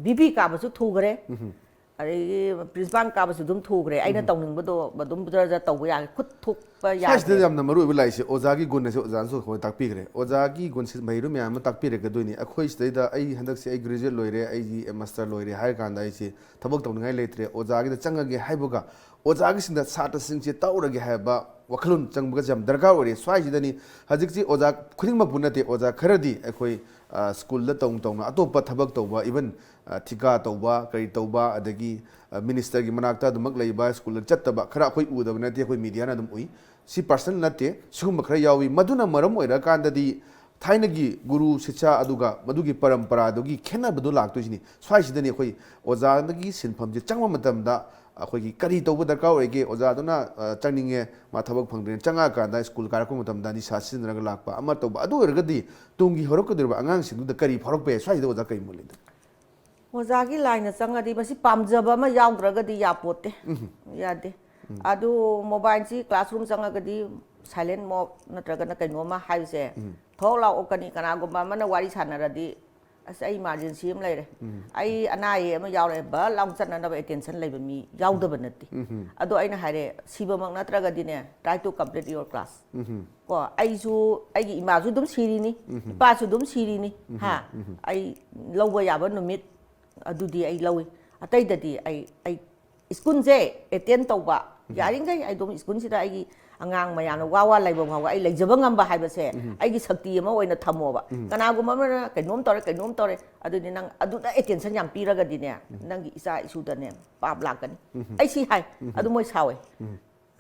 ꯕꯤ ꯄꯤ ꯀꯥꯕꯁꯨ ꯊꯨꯈ꯭ꯔꯦ꯫ ꯎꯝ꯫ ꯑꯗꯒꯤ ꯄ꯭ꯔꯤꯟꯁꯤꯄꯥꯜ ꯀꯥꯕꯁꯨ ꯑꯗꯨꯝ ꯊꯨꯈ꯭ꯔꯦ꯫ ꯑꯩꯅ ꯎꯝ꯫ ꯇꯧꯅꯤꯡꯕꯗꯣ ꯑꯗꯨꯝ ꯖꯔ ꯖꯔ ꯇꯧꯕ ꯌꯥꯔꯦ, ꯈꯨꯠ ꯊꯣꯛꯄ ꯁ꯭ꯋꯥꯏꯁꯤꯗ ꯌꯥꯗ꯭ꯔꯦ꯫ ꯌꯥꯝꯅ ꯃꯔꯨ ꯑꯣꯏꯕ ꯂꯥꯛꯏꯁꯦ ꯑꯣꯖꯥꯒꯤ ꯒꯨꯟ ꯑꯁꯤ ꯑꯣꯖꯥꯅꯁꯨ ꯑꯩꯈꯣꯏ ꯇꯥꯛꯄꯤꯈ꯭ꯔꯦ꯫ ꯑꯣꯖꯥꯒꯤ ꯒꯨꯟꯁꯤ ꯃꯍꯩꯔꯣꯏ ꯃꯌꯥꯝ ꯑꯃ ꯇꯥꯛꯄꯤꯔꯛꯀꯗꯣꯏꯅꯤ꯫ ꯑꯩꯈꯣꯏ ꯁꯤꯗꯩꯗ ꯑꯩ ꯍꯟꯗꯛꯁꯦ ꯑꯩ ꯒ꯭ꯔꯦꯖꯨꯑꯦꯠ ꯂꯣꯏꯔꯦ, ꯑꯩꯒꯤ ꯃꯥꯁꯇꯔ ꯂꯣꯏꯔꯦ ꯍꯥꯏꯔ ꯀꯥꯟꯗ ꯑꯩꯁꯦ ꯊꯕꯛ ꯇꯧꯅꯤꯡꯉꯥꯏ ꯂꯩꯇ꯭ꯔꯦ, ꯑꯣꯖꯥꯒꯤꯗ ꯆꯪꯉꯒꯦ ꯍꯥꯏꯕꯒ ꯑꯣꯖꯥꯒꯤꯁꯤꯡꯗ ꯁꯥꯇ꯭ꯔꯁꯤꯡꯁꯦ ꯇꯥꯛꯎꯔꯒꯦ ꯍꯥꯏꯕ ꯋꯥꯈꯜꯂꯣꯟ ꯆꯪꯕꯒꯁꯦ ꯌꯥꯝ ꯗꯔꯀꯥꯔ ꯑꯣꯏꯔꯦ꯫ ꯁ꯭ꯋꯥꯏꯁꯤꯗꯅꯤ ꯍꯧꯖꯤꯛꯁꯤ ꯑꯣꯖꯥ ꯈꯨꯗꯤꯡꯃꯛꯄꯨ ꯅꯠꯇꯦ, ꯑꯣꯖꯥ ꯈꯔꯗꯤ ꯑꯩꯈꯣꯏ, ꯑ, ꯁ꯭ꯀꯨꯜꯗ ꯇꯧꯅ ꯇꯧꯅ ꯑꯇꯣꯞꯄ ꯊꯕꯛ ꯇꯧꯕ, even, ꯑ, ꯊꯤꯀꯥ ꯇꯧꯕ, ꯀꯔꯤ ꯇꯧꯕ, ꯑꯗꯒꯤ, ꯑ, ꯃꯤꯅꯤꯁꯇꯔꯒꯤ ꯃꯅꯥꯛꯇ ꯑꯗꯨꯃꯛ ꯂꯩꯕ, ꯁ꯭ꯀꯨꯜꯗ ꯆꯠꯇꯕ ꯈꯔ ꯑꯩꯈꯣꯏ ꯎꯗꯕ ꯅꯠꯇꯦ, ꯑꯩꯈꯣꯏ ꯃꯤꯗꯤꯌꯥꯅ ꯑꯗꯨꯝ ꯎꯏ꯫ ꯁꯤ personal ꯅꯠꯇꯦ, ꯁꯤꯒꯨꯝꯕ ꯈꯔ ꯌꯥꯎꯏ꯫ ꯃꯗꯨꯅ ꯃꯔꯝ ꯑꯣꯏꯔꯀꯥꯟꯗꯗꯤ ꯊꯥꯏꯅꯒꯤ ꯒꯨꯔꯨ ꯁꯤꯁ꯭ꯌꯥ ꯑꯗꯨꯒ ꯃꯗꯨꯒꯤ ꯄꯔꯝꯄꯔꯥꯗꯨꯒꯤ ꯈꯦꯠꯅꯕꯗꯨ ꯂꯥꯛꯇꯣꯏꯁꯤꯅꯤ꯫ ꯁ꯭ꯋꯥꯏꯁꯤꯗꯅꯤ ꯑꯩꯈꯣꯏ ꯑꯣꯖꯥꯗꯒꯤ ꯁꯤꯟꯐꯝꯁꯦ ꯆꯪꯕ ꯃꯇꯝꯗ ꯑꯩꯈꯣꯏꯒꯤ ꯀꯔꯤ ꯇꯧꯕ ꯗꯔꯀꯥꯔ ꯑꯣꯏꯒꯦ? ꯑꯣꯖꯥꯗꯨꯅ, ꯑ, ꯆꯪꯅꯤꯡꯉꯦ, ꯃꯥ ꯊꯕꯛ ꯐꯪꯗ꯭ꯔꯦꯅ ꯆꯪꯉꯛꯑꯀꯥꯟꯗ ꯁ꯭ꯀꯨꯜ ꯀꯥꯔꯛꯄ ꯃꯇꯝꯗ ꯅꯤꯁꯥ ꯁꯤꯖꯤꯟꯅꯔꯒ ꯂꯥꯛꯄ ꯑꯃ ꯇꯧꯕ, ꯑꯗꯨ ꯑꯣꯏꯔꯒꯗꯤ ꯇꯨꯡꯒꯤ ꯍꯧꯔꯛꯀꯗꯧꯔꯤꯕ ꯑꯉꯥꯡꯁꯤꯡꯗꯨꯗ ꯀꯔꯤ ꯐꯥꯎꯔꯛꯄ ꯌꯥꯏ? ꯁ꯭ꯋꯥꯏꯁꯤꯗ ꯑꯣꯖꯥ ꯀꯔꯤ ꯃꯣꯠ ꯂꯩ? ꯑꯣꯖꯥꯒꯤ ꯂꯥꯏꯟꯗ ꯆꯪꯉꯗꯤ ꯃꯁꯤ ꯄꯥꯝꯖꯕ ꯑꯃ ꯌꯥꯎꯗ꯭ꯔꯒꯗꯤ ꯌꯥꯄꯣꯠꯇꯦ꯫ ꯌꯥꯗꯦ꯫ ꯑꯗꯨ ꯃꯣꯕꯥꯏꯜꯁꯤ ꯀ꯭ꯂꯥꯁꯔꯨꯝ ꯆꯪꯉꯒꯗꯤ ꯁꯥꯏꯂꯦꯟ ꯃꯣꯗ ꯅꯠꯇ꯭ꯔꯒꯅ ꯀꯩꯅꯣꯝꯃ ꯍꯥꯏꯕꯁꯦ ꯊꯣꯛ ꯂꯥꯎ ꯑꯣꯛꯀꯅꯤ꯫ ꯀꯅꯥꯒꯨꯝꯕ ꯑꯃꯅ ꯋꯥꯔꯤ ꯁꯥꯟꯅꯔꯗꯤ, "ꯑꯁ, ꯑꯩ ꯏꯃꯥꯔꯖꯦꯟꯁꯤ ꯑꯃ ꯂꯩꯔꯦ, ꯑꯩ ꯑꯅꯥ ꯑꯌꯦꯛ ꯑꯃ ꯌꯥꯎꯔꯦ, ꯚꯠ ꯂꯥꯎ ꯆꯠꯅꯅꯕ ꯑꯦꯇꯦꯟꯁꯟ ꯂꯩꯕ ꯃꯤ ꯌꯥꯎꯗꯕ ꯅꯠꯇꯦ"꯫ ꯑꯗꯣ ꯑꯩꯅ ꯍꯥꯏꯔꯦ, ꯁꯤꯕꯃꯛ ꯅꯠꯇ꯭ꯔꯒꯗꯤꯅꯦ, try to complete your class꯫ ꯀꯣ, ꯑꯩꯁꯨ, ꯑꯩꯒꯤ ꯏꯃꯥꯁꯨ ꯑꯗꯨꯝ ꯁꯤꯔꯤꯅꯤ, ꯏꯄꯥꯁꯨ ꯑꯗꯨꯝ ꯁꯤꯔꯤꯅꯤ꯫ ꯍꯥ, ꯑꯩ ꯂꯧꯕ ꯌꯥꯕ ꯅꯨꯃꯤꯠ ꯑꯗꯨꯗꯤ ꯑꯩ ꯂꯧꯏ꯫ ꯑꯇꯩꯗꯗꯤ ꯑꯩ, ꯑꯩ ꯁ꯭ꯀꯨꯜꯁꯦ ꯑꯦꯇꯦꯟ ꯇꯧꯕ, ꯌꯥꯔꯤꯈꯩ ꯑꯩ ꯑꯗꯨꯝ ꯁ꯭ꯀꯨꯜꯁꯤꯗ ꯑꯩꯒꯤ ꯑꯉꯥꯡ ꯃꯌꯥꯝꯅ ꯋꯥ ꯋꯥ ꯂꯩꯕ ꯐꯥꯎꯕ ꯑꯩ ꯂꯩꯖꯕ ꯉꯝꯕ ꯍꯥꯏꯕꯁꯦ ꯑꯩꯒꯤ ꯁꯛꯇꯤ ꯑꯃ ꯑꯣꯏꯅ ꯊꯝꯃꯣꯕ꯫ ꯀꯅꯥꯒꯨꯝꯕ ꯑꯃꯅ ꯀꯩꯅꯣꯝ ꯇꯧꯔꯦ, ꯀꯩꯅꯣꯝ ꯇꯧꯔꯦ, ꯑꯗꯨꯗꯤ ꯅꯪ ꯑꯗꯨꯗ ꯑꯦꯇꯦꯟꯁꯟ ꯌꯥꯝ ꯄꯤꯔꯒꯗꯤꯅꯦ, ꯅꯪꯒꯤ ꯏꯆꯥ ꯏꯁꯨꯗꯅꯦ ꯄꯥꯞ ꯂꯥꯛꯀꯅꯤ꯫ ꯑꯩ ꯁꯤ ꯍꯥꯏ, ꯑꯗꯨ ꯃꯣꯏ ꯁꯥꯎꯋꯦ꯫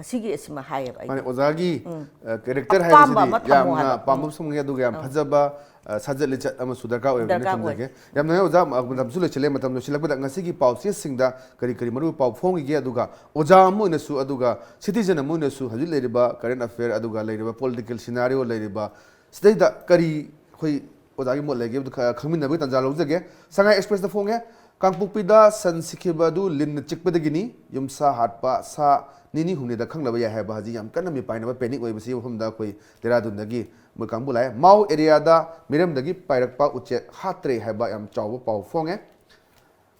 ꯑꯁꯤꯒꯤ ꯑꯁꯤꯃ ꯍꯥꯏꯌꯦꯕ ꯑꯩ꯫ ꯃꯥꯅꯦ, ꯑꯣꯖꯥꯒꯤ, ꯎꯝ꯫ ꯑ, ꯀꯦꯔꯦꯛꯇꯔ ꯑꯄꯥꯝꯕ ꯍꯥꯏꯕꯁꯤꯗꯤ ꯑꯃ ꯊꯝꯃꯣ ꯌꯥꯝꯅ ꯍꯥꯏꯕ꯫ ꯄꯥꯝꯕ ꯎꯝ꯫ ꯐꯪꯉꯦ, ꯑꯗꯨꯒ ꯌꯥꯝ ꯑꯥ꯫ ꯐꯖꯕ, ꯑ, ꯁꯥꯖꯠ ꯂꯤꯆꯠ ꯑꯃꯁꯨ ꯗꯔꯀꯥꯔ ꯑꯣꯏꯕꯅ ꯗꯔꯀꯥꯔ ꯑꯣꯏ꯫ ꯊꯝꯖꯒꯦ꯫ ꯌꯥꯝ ꯅꯨꯡꯉꯥꯏ ꯑꯣꯖꯥ, ꯃ-, ꯃꯇꯝꯁꯨ ꯂꯣꯏꯁꯤꯜꯂꯦ꯫ ꯃꯇꯝ ꯂꯣꯏꯁꯤꯜꯂꯛꯄꯗ ꯉꯁꯤꯒꯤ ꯄꯥꯎꯆꯦꯁꯤꯡꯗ ꯀꯔꯤ ꯀꯔꯤ ꯃꯔꯨ ꯄꯥꯎ ꯐꯣꯡꯈꯤꯒꯦ, ꯑꯗꯨꯒ ꯑꯣꯖꯥ ꯑꯃ ꯑꯣꯏꯅꯁꯨ, ꯑꯗꯨꯒ citizen ꯑꯃ ꯑꯣꯏꯅꯁꯨ ꯍꯧꯖꯤꯛ ꯂꯩꯔꯤꯕ current affair, ꯑꯗꯨꯒ ꯂꯩꯔꯤꯕ political scenario, ꯂꯩꯔꯤꯕ ꯁꯤꯗꯩꯗ ꯀꯔꯤ ꯑꯩꯈꯣꯏ ꯑꯣꯖꯥꯒꯤ ꯃꯣꯠ ꯂꯩꯒꯦ ꯍꯥꯏꯕꯗꯨ ꯈ-, ꯈꯪꯃꯤꯟꯅꯕꯒꯤ ꯇꯥꯟꯖꯥ ꯂꯧꯖꯒꯦ꯫ ꯁꯉꯥꯏ ꯑꯦꯛꯁꯄ꯭ꯔꯦꯁꯇ ꯐꯣꯡꯉꯦ꯫ ꯀꯥꯡꯄꯣꯛꯄꯤꯗ ꯁꯟ ꯁꯤꯈꯤꯕ ꯑꯗꯨ ꯂꯤꯟꯅ ꯆꯤꯛꯄꯗꯒꯤꯅꯤ, ꯌꯨꯝꯁꯥ ꯍꯥꯠꯄ ꯁꯥ ꯅꯤꯅꯤ ꯍꯨꯝꯅꯤꯗ ꯈꯪꯅꯕ ꯌꯥꯏ ꯍꯥꯏꯕ ꯍꯧꯖꯤꯛ ꯌꯥꯝ ꯀꯟꯅ ꯃꯤꯄꯥꯏꯅꯕ panic ꯑꯣꯏꯕꯁꯤ ꯃꯐꯝꯗ ꯑꯩꯈꯣꯏ ꯗꯦꯔꯥꯗꯨꯟꯗꯒꯤ ꯃꯣꯏ ꯀꯥꯡꯕꯨ ꯂꯥꯛꯑꯦ꯫ ꯃꯥꯎ ꯑꯦꯔꯤꯌꯥꯗ ꯃꯤꯔꯝꯗꯒꯤ ꯄꯥꯏꯔꯛꯄ ꯎꯆꯦꯛ ꯍꯥꯠꯇ꯭ꯔꯦ ꯍꯥꯏꯕ ꯌꯥꯝ ꯆꯥꯎꯕ ꯄꯥꯎ ꯐꯣꯡꯉꯦ꯫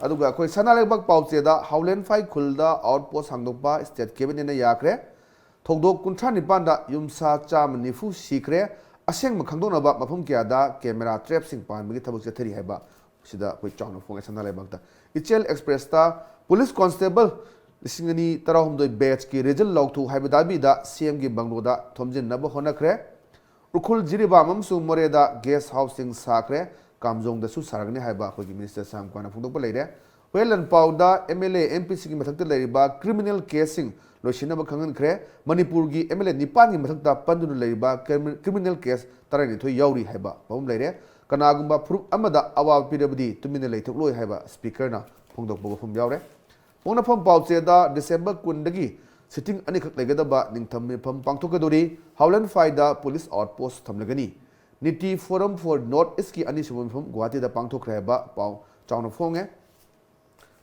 ꯑꯗꯨꯒ ꯑꯩꯈꯣꯏ ꯁꯅꯥ ꯂꯩꯕꯥꯛ ꯄꯥꯎꯆꯦꯗ ꯍꯥꯎꯂꯦꯟꯐꯥꯏ ꯈꯨꯜꯗ ꯑꯥꯎꯠ ꯄꯣꯁ ꯍꯥꯡꯗꯣꯛꯄ ꯁ꯭ꯇꯦꯠ ꯀꯦꯕꯤꯅꯦꯠꯅ ꯌꯥꯈ꯭ꯔꯦ꯫ ꯊꯧꯗꯣꯛ ꯀꯨꯟꯊ꯭ꯔꯥ ꯅꯤꯄꯥꯟꯗ ꯌꯨꯝꯁꯥ ꯆꯥꯝꯃ ꯅꯤꯐꯨ ꯁꯤꯈ꯭ꯔꯦ꯫ ꯑꯁꯦꯡꯕ ꯈꯪꯗꯣꯛꯅꯕ ꯃꯐꯝ ꯀꯌꯥꯗ ꯀꯦꯃꯦꯔꯥ ꯇ꯭ꯔꯦꯞꯁꯤꯡ ꯄꯥꯟꯕꯒꯤ ꯊꯕꯛ ꯆꯠꯊꯔꯤ ꯍꯥꯏꯕ ꯁꯤꯗ ꯑꯩꯈꯣꯏ ꯆꯥꯎꯅ ꯐꯣꯡꯉꯦ ꯁꯅꯥ ꯂꯩꯕꯥꯛꯇ꯫ ꯏꯆꯦꯜ ꯑꯦꯛꯁꯄ꯭ꯔꯦꯁꯇ ꯄꯨꯂꯤꯁ ꯀꯣꯟꯁꯇꯦꯕꯜ ꯂꯤꯁꯤꯡ ꯑꯅꯤ ꯇꯔꯥꯍꯨꯝꯗꯣꯏ ꯕꯦꯠꯁꯀꯤ ꯔꯤꯖꯜ ꯂꯥꯎꯊꯣꯛ ꯍꯥꯏꯕ ꯗꯥꯕꯤꯗ ꯁꯤ ꯑꯦꯝꯒꯤ ꯕꯪꯒ꯭ꯂꯣꯗ ꯊꯣꯝꯖꯤꯟꯅꯕ ꯍꯣꯠꯅꯈ꯭ꯔꯦ꯫ ꯎꯈ꯭ꯔꯨꯜ ꯖꯤꯔꯤꯕꯥꯝ ꯑꯃꯁꯨꯡ ꯃꯣꯔꯦꯗ ꯒꯦꯁ ꯍꯥꯎꯁꯁꯤꯡ ꯁꯥꯈ꯭ꯔꯦ, ꯀꯥꯝꯖꯣꯡꯗꯁꯨ ꯁꯥꯔꯒꯅꯤ ꯍꯥꯏꯕ ꯑꯩꯈꯣꯏꯒꯤ ꯃꯤꯅꯤꯁꯇꯔ ꯁꯥꯝꯀ꯭ꯋꯥꯅ ꯐꯣꯡꯗꯣꯛꯄ ꯂꯩꯔꯦ꯫ Huiyen ꯂꯥꯟꯄꯥꯎꯗ M L A, M ꯄꯤꯁꯤꯡꯒꯤ ꯃꯊꯛꯇ ꯂꯩꯔꯤꯕ ꯀ꯭ꯔꯤꯃꯤꯅꯦꯜ ꯀꯦꯁꯁꯤꯡ ꯂꯣꯏꯁꯤꯟꯅꯕ ꯈꯪꯍꯟꯈ꯭ꯔꯦ꯫ ꯃꯅꯤꯄꯨꯔꯒꯤ ꯑꯦꯝ ꯑꯦꯜ ꯑꯦ ꯅꯤꯄꯥꯟꯒꯤ ꯃꯊꯛꯇ ꯄꯟꯗꯨꯅ ꯂꯩꯔꯤꯕ ꯀ꯭ꯔꯤꯃꯤ-, ꯀ꯭ꯔꯤꯃꯤꯅꯦꯜ ꯀꯦꯁ ꯇꯔꯥꯅꯤꯊꯣꯏ ꯌꯥꯎꯔꯤ ꯍꯥꯏꯕ ꯋꯥꯐꯝ ꯂꯩꯔꯦ꯫ ꯀꯅꯥꯒꯨꯝꯕ ꯐꯨꯔꯨꯞ ꯑꯃꯗ ꯑꯋꯥꯕ ꯄꯤꯔꯕꯗꯤ ꯇꯨꯃꯤꯟꯅ ꯂꯩꯊꯣꯛꯂꯣꯏ ꯍꯥꯏꯕ ꯁ꯭ꯄꯤꯀꯔꯅ ꯐꯣꯡꯗꯣꯛꯄ ꯋꯥꯐꯝ ꯌꯥꯎꯔꯦ꯫ ꯄꯣꯛꯅꯐꯝ ꯄꯥꯎꯆꯦꯗ ꯗꯤꯁꯦꯝꯕꯔ ꯀꯨꯟꯗꯒꯤ ꯁꯤꯇꯤꯡ ꯑꯅꯤꯈꯛ ꯂꯩꯒꯗꯕ ꯅꯤꯡꯊꯝ ꯃꯤꯐꯝ ꯄꯥꯡꯊꯣꯛꯀꯗꯧꯔꯤ꯫ ꯍꯥꯎꯂꯦꯟ ꯐꯥꯏꯗ ꯄꯨꯂꯤꯁ ꯑꯥꯎꯠꯄꯣꯁ ꯊꯝꯂꯒꯅꯤ꯫ ꯅꯤꯇꯤ ꯐꯣꯔꯝ ꯐꯣꯔ ꯅꯣꯔꯠ ꯏꯁꯀꯤ ꯑꯅꯤꯁꯨꯕ ꯃꯤꯐꯝ ꯒꯨꯋꯥꯍꯥꯇꯤꯗ ꯄꯥꯡꯊꯣꯛꯈ꯭ꯔꯦ ꯍꯥꯏꯕ ꯄꯥꯎ ꯆꯥꯎꯅ ꯐꯣꯡꯉꯦ꯫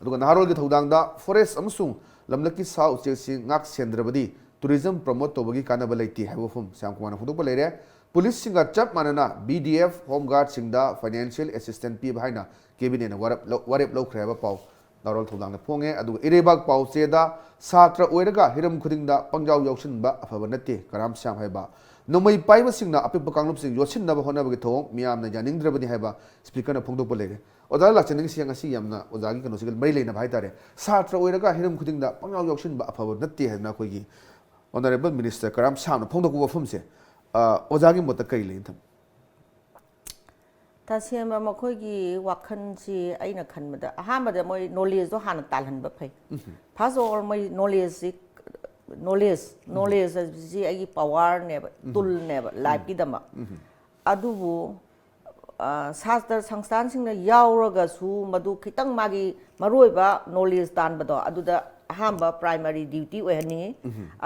ꯑꯗꯨꯒ ꯅꯍꯥꯔꯣꯜꯒꯤ ꯊꯧꯗꯥꯡꯗ ꯐꯣꯔꯦꯁ ꯑꯃꯁꯨꯡ ꯂꯝꯂꯛꯀꯤ ꯁꯥ ꯎꯆꯦꯛꯁꯤꯡ ꯉꯥꯛ ꯁꯦꯟꯗ꯭ꯔꯕꯗꯤ ꯇꯨꯔꯤꯖꯝ ꯄ꯭ꯔꯃꯣꯠ ꯇꯧꯕꯒꯤ ꯀꯥꯟꯅꯕ ꯂꯩꯇꯦ ꯍꯥꯏꯕ ꯋꯥꯐꯝ ꯁ꯭ꯌꯥꯝ ꯀꯨꯃꯥꯔꯅ ꯐꯣꯡꯗꯣꯛꯄ ꯂꯩꯔꯦ꯫ ꯄꯨꯂꯤꯁꯁꯤꯡꯒ ꯆꯞ ꯃꯥꯟꯅꯅ ꯕꯤ ꯗꯤ ꯑꯦꯐ ꯍꯣꯝ ꯒꯥꯔꯗꯁꯤꯡꯗ ꯐꯥꯏꯅꯥꯟꯁꯤꯌꯦꯜ ꯑꯦꯁꯤꯁꯇꯦꯟꯁ ꯄꯤꯕ ꯍꯥꯏꯅ ꯀꯦꯕꯤꯅꯦꯠꯅ ꯋꯥꯔꯞ ꯂꯧ-, ꯋꯥꯔꯦꯞ ꯂꯧꯈ꯭ꯔꯦ ꯍꯥꯏꯕ ꯄꯥꯎ ꯅꯍꯥꯔꯣꯜ ꯊꯧꯗꯥꯡꯗ ꯐꯣꯡꯉꯦ꯫ ꯑꯗꯨꯒ ꯏꯔꯩꯕꯥꯛ ꯄꯥꯎꯆꯦꯗ ꯁꯥꯇ꯭ꯔ ꯑꯣꯏꯔꯒ ꯍꯤꯔꯝ ꯈꯨꯗꯤꯡꯗ ꯄꯪꯌꯥꯎ ꯌꯥꯎꯁꯤꯟꯕ ꯑꯐꯕ ꯅꯠꯇꯦ, ꯀꯔꯥꯝ ꯁ꯭ꯌꯥꯝ ꯍꯥꯏꯕ ꯅꯣꯡꯃꯩ ꯄꯥꯏꯕꯁꯤꯡꯅ ꯑꯄꯤꯛꯄ ꯀꯥꯡꯂꯨꯞꯁꯤꯡ ꯌꯣꯠꯁꯤꯟꯅꯕ ꯍꯣꯠꯅꯕꯒꯤ ꯊꯧꯑꯣꯡ ꯃꯤꯌꯥꯝꯅ ꯌꯥꯅꯤꯡꯗ꯭ꯔꯕꯅꯤ ꯍꯥꯏꯕ ꯁ꯭ꯄꯤꯀꯔꯅ ꯐꯣꯡꯗꯣꯛꯄ ꯂꯩꯔꯦ꯫ ꯑꯣꯖꯥ ꯂꯥꯛꯆꯅꯤꯡꯉꯤꯁꯤ ꯉꯁꯤ ꯌꯥꯝꯅ ꯑꯣꯖꯥꯒꯤ ꯀꯩꯅꯣꯁꯤꯒ ꯃꯔꯤ ꯂꯩꯅꯕ ꯍꯥꯏꯇꯥꯔꯦ꯫ ꯁꯥꯇ꯭ꯔ ꯑꯣꯏꯔꯒ ꯍꯤꯔꯝ ꯈꯨꯗꯤꯡꯗ ꯄꯪꯌꯥꯎ ꯌꯥꯎꯁꯤꯟꯕ ꯑꯐꯕ ꯅꯠꯇꯦ ꯍꯥꯏꯗꯅ ꯑꯩꯈꯣꯏꯒꯤ ꯑꯣꯅꯔꯦꯕꯜ ꯃꯤꯅꯤꯁꯇꯔ ꯀꯔꯥꯝ ꯁ꯭ꯌꯥꯝꯅ ꯐꯣꯡꯗꯣꯛꯄ ꯋꯥꯐꯝꯁꯦ, ꯑ, ꯑꯣꯖꯥꯒꯤ ꯃꯣꯠꯇ ꯀꯔꯤ ꯂꯩ ꯊꯝ-? ꯇꯁꯦꯡꯕ ꯃꯈꯣꯏꯒꯤ ꯋꯥꯈꯜꯁꯤ ꯑꯩꯅ ꯈꯟꯕꯗ ꯑꯍꯥꯟꯕꯗ ꯃꯣꯏ ꯅꯣꯂꯦꯖꯇꯣ ꯍꯥꯟꯅ ꯇꯥꯜꯍꯟꯕ ꯐꯩ꯫ First of all ꯃꯣꯏ ꯅꯣꯂꯦꯖꯁꯤ, ꯅꯣꯂꯦꯖ, ꯅꯣꯂꯦꯖ ꯍꯥꯏꯕꯁꯤ ꯑꯩꯒꯤ ꯄꯋꯥꯔꯅꯦꯕ, ꯇꯨꯜꯅꯦꯕ ꯂꯥꯏꯐꯀꯤꯗꯃꯛ꯫ ꯑꯗꯨꯕꯨ ꯑ, ꯁꯥꯇ꯭ꯔ ꯁꯪꯁꯊꯥꯟꯁꯤꯡꯅ ꯌꯥꯎꯔꯒꯁꯨ ꯃꯗꯨ ꯈꯤꯇꯪ ꯃꯥꯒꯤ ꯃꯔꯨꯑꯣꯏꯕ ꯅꯣꯂꯦꯖ ꯇꯥꯟꯕꯗꯣ ꯑꯗꯨꯗ ꯑꯍꯥꯟꯕ ꯄ꯭ꯔꯥꯏꯃꯔꯤ ꯗ꯭ꯌꯨꯇꯤ ꯑꯣꯏꯍꯟꯅꯤꯡꯉꯤ꯫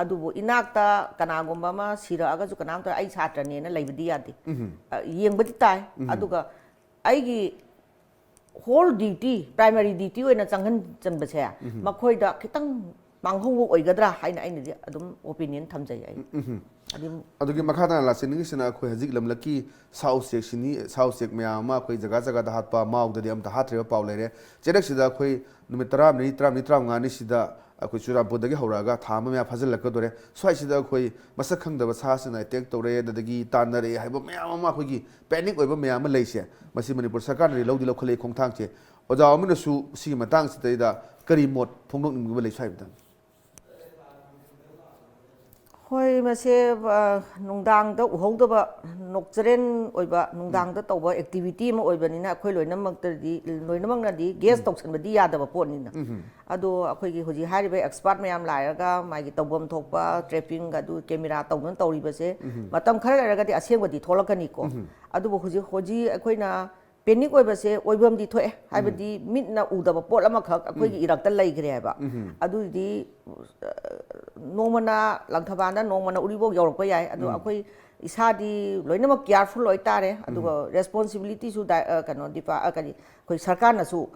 ꯑꯗꯨꯕꯨ ꯏꯅꯥꯛꯇ ꯀꯅꯥꯒꯨꯝꯕ ꯑꯃ ꯁꯤꯔꯛꯑꯒꯁꯨ ꯀꯅꯥꯝꯇ ꯑꯩ ꯁꯥꯇ꯭ꯔꯅꯦꯅ ꯂꯩꯕꯗꯤ ꯌꯥꯗꯦ꯫ ꯑ, ꯌꯦꯡꯕꯗꯤ ꯇꯥꯏ꯫ ꯑꯗꯨꯒ ꯑꯩꯒꯤ ꯍꯣꯜ ꯗ꯭ꯌꯨꯇꯤ, ꯄ꯭ꯔꯥꯏꯃꯔꯤ ꯗ꯭ꯌꯨꯇꯤ ꯑꯣꯏꯅ ꯆꯪꯍꯟ ꯆꯟꯕꯁꯦ ꯃꯈꯣꯏꯗ ꯈꯤꯇꯪ ꯃꯥꯡꯍꯧꯕ ꯑꯣꯏꯒꯗ꯭ꯔꯥ ꯍꯥꯏꯅ ꯑꯩꯅꯗꯤ ꯑꯗꯨꯝ ꯑꯣꯄꯤꯅꯤꯌꯟ ꯊꯝꯖꯩ ꯑꯩ꯫ ꯑꯗꯨꯝ ꯑꯗꯨꯒꯤ ꯃꯈꯥ ꯇꯥꯅ ꯂꯥꯛꯆꯅꯤꯡꯉꯤꯁꯤꯅ ꯑꯩꯈꯣꯏ ꯍꯧꯖꯤꯛ ꯂꯝꯂꯛꯀꯤ ꯁꯥ ꯎꯆꯦꯛꯁꯤꯅꯤ, ꯁꯥ ꯎꯆꯦꯛ ꯃꯌꯥꯝ ꯑꯃ ꯑꯩꯈꯣꯏ ꯖꯒꯥ ꯖꯒꯥꯗ ꯍꯥꯠꯄ, ꯃꯥꯎꯗꯗꯤ ꯑꯝꯇ ꯍꯥꯠꯇ꯭ꯔꯤꯕ ꯄꯥꯎ ꯂꯩꯔꯦ꯫ ꯆꯩꯔꯛꯁꯤꯗ ꯑꯩꯈꯣꯏ ꯅꯨꯃꯤꯠ ꯇꯔꯥꯃꯔꯤ, ꯇꯔꯥꯃꯔꯤ, ꯇꯔꯥꯃꯉꯥꯅꯤꯁꯤꯗ ꯑꯩꯈꯣꯏ ꯆꯨꯔꯆꯥꯟꯄꯨꯔꯗꯒꯤ ꯍꯧꯔꯛꯑꯒ ꯊꯥ ꯑꯃ ꯃꯌꯥ ꯐꯥꯖꯤꯜꯂꯛꯀꯗꯣꯔꯦ꯫ ꯁ꯭ꯋꯥꯏꯁꯤꯗ ꯑꯩꯈꯣꯏ ꯃꯁꯛ ꯈꯪꯗꯕ ꯁꯥꯁꯤꯡꯅ ꯑꯦꯇꯦꯛ ꯇꯧꯔꯦ, ꯑꯗꯨꯗꯒꯤ ꯇꯥꯟꯅꯔꯛꯑꯦ ꯍꯥꯏꯕ ꯃꯌꯥꯝ ꯑꯃ, ꯑꯩꯈꯣꯏꯒꯤ ꯄꯦꯅꯤꯛ ꯑꯣꯏꯕ ꯃꯌꯥꯝ ꯑꯃ ꯂꯩꯁꯦ, ꯃꯁꯤ ꯃꯅꯤꯄꯨꯔ ꯁꯔꯀꯥꯔꯅꯗꯤ ꯂꯧꯗꯤ ꯂꯧꯈꯠꯂꯛꯏ ꯈꯣꯡꯊꯥꯡꯁꯦ꯫ ꯑꯣꯖꯥ ꯑꯃꯅꯁꯨ ꯁꯤꯒꯤ ꯃꯇꯥꯡꯁꯤꯗꯩꯗ ꯀꯔꯤ ꯃꯣꯠ ꯐꯣꯡꯗꯣꯛꯅꯤꯡꯕ ꯂꯩ ꯁ꯭ꯋꯥꯏ ꯃꯇꯥꯡꯗ? ꯍꯣꯏ, ꯃꯁꯦ ꯑ, ꯅꯨꯡꯗꯥꯡꯗ ꯎꯍꯧꯗꯕ, ꯅꯣꯛꯆꯔꯦꯟ ꯑꯣꯏꯕ, ꯅꯨꯡꯗꯥꯡꯗ ꯇꯧꯕ ꯑꯦꯛꯇꯤꯚꯤꯇꯤ ꯑꯃ ꯑꯣꯏꯕꯅꯤꯅ, ꯑꯩꯈꯣꯏ ꯂꯣꯏꯅꯃꯛꯇꯗꯤ, ꯂꯣꯏꯅꯃꯛꯅꯗꯤ ꯒꯦꯁ ꯇꯧꯁꯟꯕꯗꯤ ꯌꯥꯗꯕ ꯄꯣꯠꯅꯤꯅ꯫ ꯑꯗꯣ ꯑꯩꯈꯣꯏꯒꯤ ꯍꯧꯖꯤꯛ ꯍꯥꯏꯔꯤꯕ ꯑꯦꯛꯁꯄꯥꯔꯠ ꯃꯌꯥꯝ ꯂꯥꯛꯑꯒ ꯃꯥꯒꯤ ꯇꯧꯐꯝ ꯊꯣꯛꯄ ꯇ꯭ꯔꯦꯄꯤꯡ, ꯑꯗꯨ ꯀꯦꯃꯦꯔꯥ ꯇꯧꯗꯅ ꯇꯧꯔꯤꯕꯁꯦ, ꯃꯇꯝ ꯈꯔ ꯂꯩꯔꯒꯗꯤ ꯑꯁꯦꯡꯕꯗꯤ ꯊꯣꯛꯂꯛꯀꯅꯤꯀꯣ꯫ ꯑꯗꯨꯕꯨ ꯍꯧꯖꯤꯛ ꯍꯧꯖꯤꯛ ꯑꯩꯈꯣꯏꯅ ꯄꯦꯅꯤꯛ ꯑꯣꯏꯕꯁꯦ ꯑꯣꯏꯐꯝꯗꯤ ꯊꯣꯛꯑꯦ, ꯍꯥꯏꯕꯗꯤ ꯃꯤꯠꯅ ꯎꯗꯕ ꯄꯣꯠ ꯑꯃꯈꯛ ꯑꯩꯈꯣꯏꯒꯤ ꯏꯔꯛꯇ ꯂꯩꯈ꯭ꯔꯦ ꯍꯥꯏꯕ꯫ ꯑꯗꯨꯗꯤ ꯑ, ꯅꯣꯡꯃꯅ ꯂꯪꯊꯕꯥꯜꯗ, ꯅꯣꯡꯃꯅ ꯎꯔꯤꯄꯣꯛ ꯌꯧꯔꯛꯄ ꯌꯥꯏ꯫ ꯑꯗꯣ ꯑꯩꯈꯣꯏ ꯏꯁꯥꯗꯤ ꯂꯣꯏꯅꯃꯛ ꯀꯤꯌꯥꯔꯐꯨꯜ ꯑꯣꯏꯇꯥꯔꯦ꯫ ꯑꯗꯨꯒ ꯔꯦꯁꯄꯣꯟꯁꯤꯕꯤꯂꯤꯇꯤꯁꯨ ꯗꯥꯏ-, ꯑ, ꯀꯩꯅꯣ, ꯗꯤꯄꯥ-, ꯑ, ꯀꯔꯤ, ꯑꯩꯈꯣꯏ ꯁꯔꯀꯥꯔꯅꯁꯨ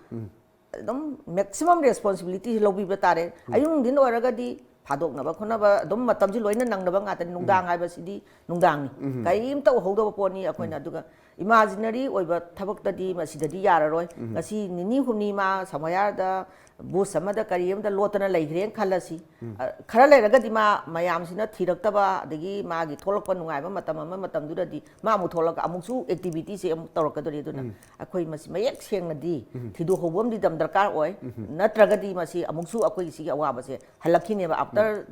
ꯑꯗꯨꯝ ꯃꯦꯛꯁꯤꯃꯝ ꯔꯦꯁꯄꯣꯟꯁꯤꯕꯤꯂꯤꯇꯤꯁꯤ ꯂꯧꯕꯤꯕ ꯇꯥꯔꯦ꯫ ꯑꯌꯨꯛ ꯅꯨꯡꯊꯤꯟ ꯑꯣꯏꯔꯒꯗꯤ ꯐꯥꯗꯣꯛꯅꯕ ꯈꯣꯠꯅꯕ ꯑꯗꯨꯝ ꯃꯇꯝꯁꯤ ꯂꯣꯏꯅ ꯅꯪꯅꯕ ꯉꯥꯛꯇꯅꯤ꯫ ꯅꯨꯡꯗꯥꯡ ꯍꯥꯏꯕꯁꯤꯗꯤ ꯅꯨꯡꯗꯥꯡꯅꯤ, ꯀꯔꯤꯝꯇ ꯎꯍꯧꯗꯕ ꯄꯣꯠꯅꯤ꯫ ꯑꯩꯈꯣꯏꯅ ꯑꯗꯨꯒ ꯏꯃꯥꯖꯤꯅꯔꯤ ꯑꯣꯏꯕ ꯊꯕꯛꯇꯗꯤ ꯃꯁꯤꯗꯗꯤ ꯌꯥꯔꯔꯣꯏ꯫ ꯉꯁꯤ ꯅꯤꯅꯤ ꯍꯨꯝꯅꯤ ꯃꯥ ꯁꯃꯌꯥꯔꯗ ꯕꯨꯁ ꯑꯃꯗ ꯀꯔꯤ ꯑꯃꯗ ꯂꯣꯠꯇꯅ ꯂꯩꯈ꯭ꯔꯦꯅ ꯈꯜꯂꯁꯤ꯫ ꯑ, ꯈꯔ ꯂꯩꯔꯒꯗꯤ ꯃꯥ ꯃꯌꯥꯝꯁꯤꯅ ꯊꯤꯔꯛꯇꯕ, ꯑꯗꯒꯤ ꯃꯥꯒꯤ ꯊꯣꯛꯂꯛꯄ ꯅꯨꯡꯉꯥꯏꯕ ꯃꯇꯝ ꯑꯃ, ꯃꯇꯝꯗꯨꯗꯗꯤ ꯃꯥ ꯑꯃꯨꯛ ꯊꯣꯛꯂꯒ ꯑꯃꯨꯛꯁꯨ ꯑꯦꯛꯇꯤꯚꯤꯇꯤꯁꯦ ꯑꯃꯨꯛ ꯇꯧꯔꯛꯀꯗꯣꯔꯤ꯫ ꯑꯗꯨꯅ ꯑꯩꯈꯣꯏ ꯃꯁꯤ ꯃꯌꯦꯛ ꯁꯦꯡꯅꯗꯤ ꯊꯤꯗꯣꯛ ꯍꯧꯕ ꯑꯃꯗꯤ ꯌꯥꯝ ꯗꯔꯀꯥꯔ ꯑꯣꯏ꯫ ꯅꯠꯇ꯭ꯔꯒꯗꯤ ꯃꯁꯤ ꯑꯃꯨꯛꯁꯨ ꯑꯩꯈꯣꯏꯒꯤ ꯁꯤꯒꯤ ꯑꯋꯥꯕꯁꯦ ꯍꯜꯂꯛꯈꯤꯅꯦꯕ, ꯑꯥꯐꯇꯔ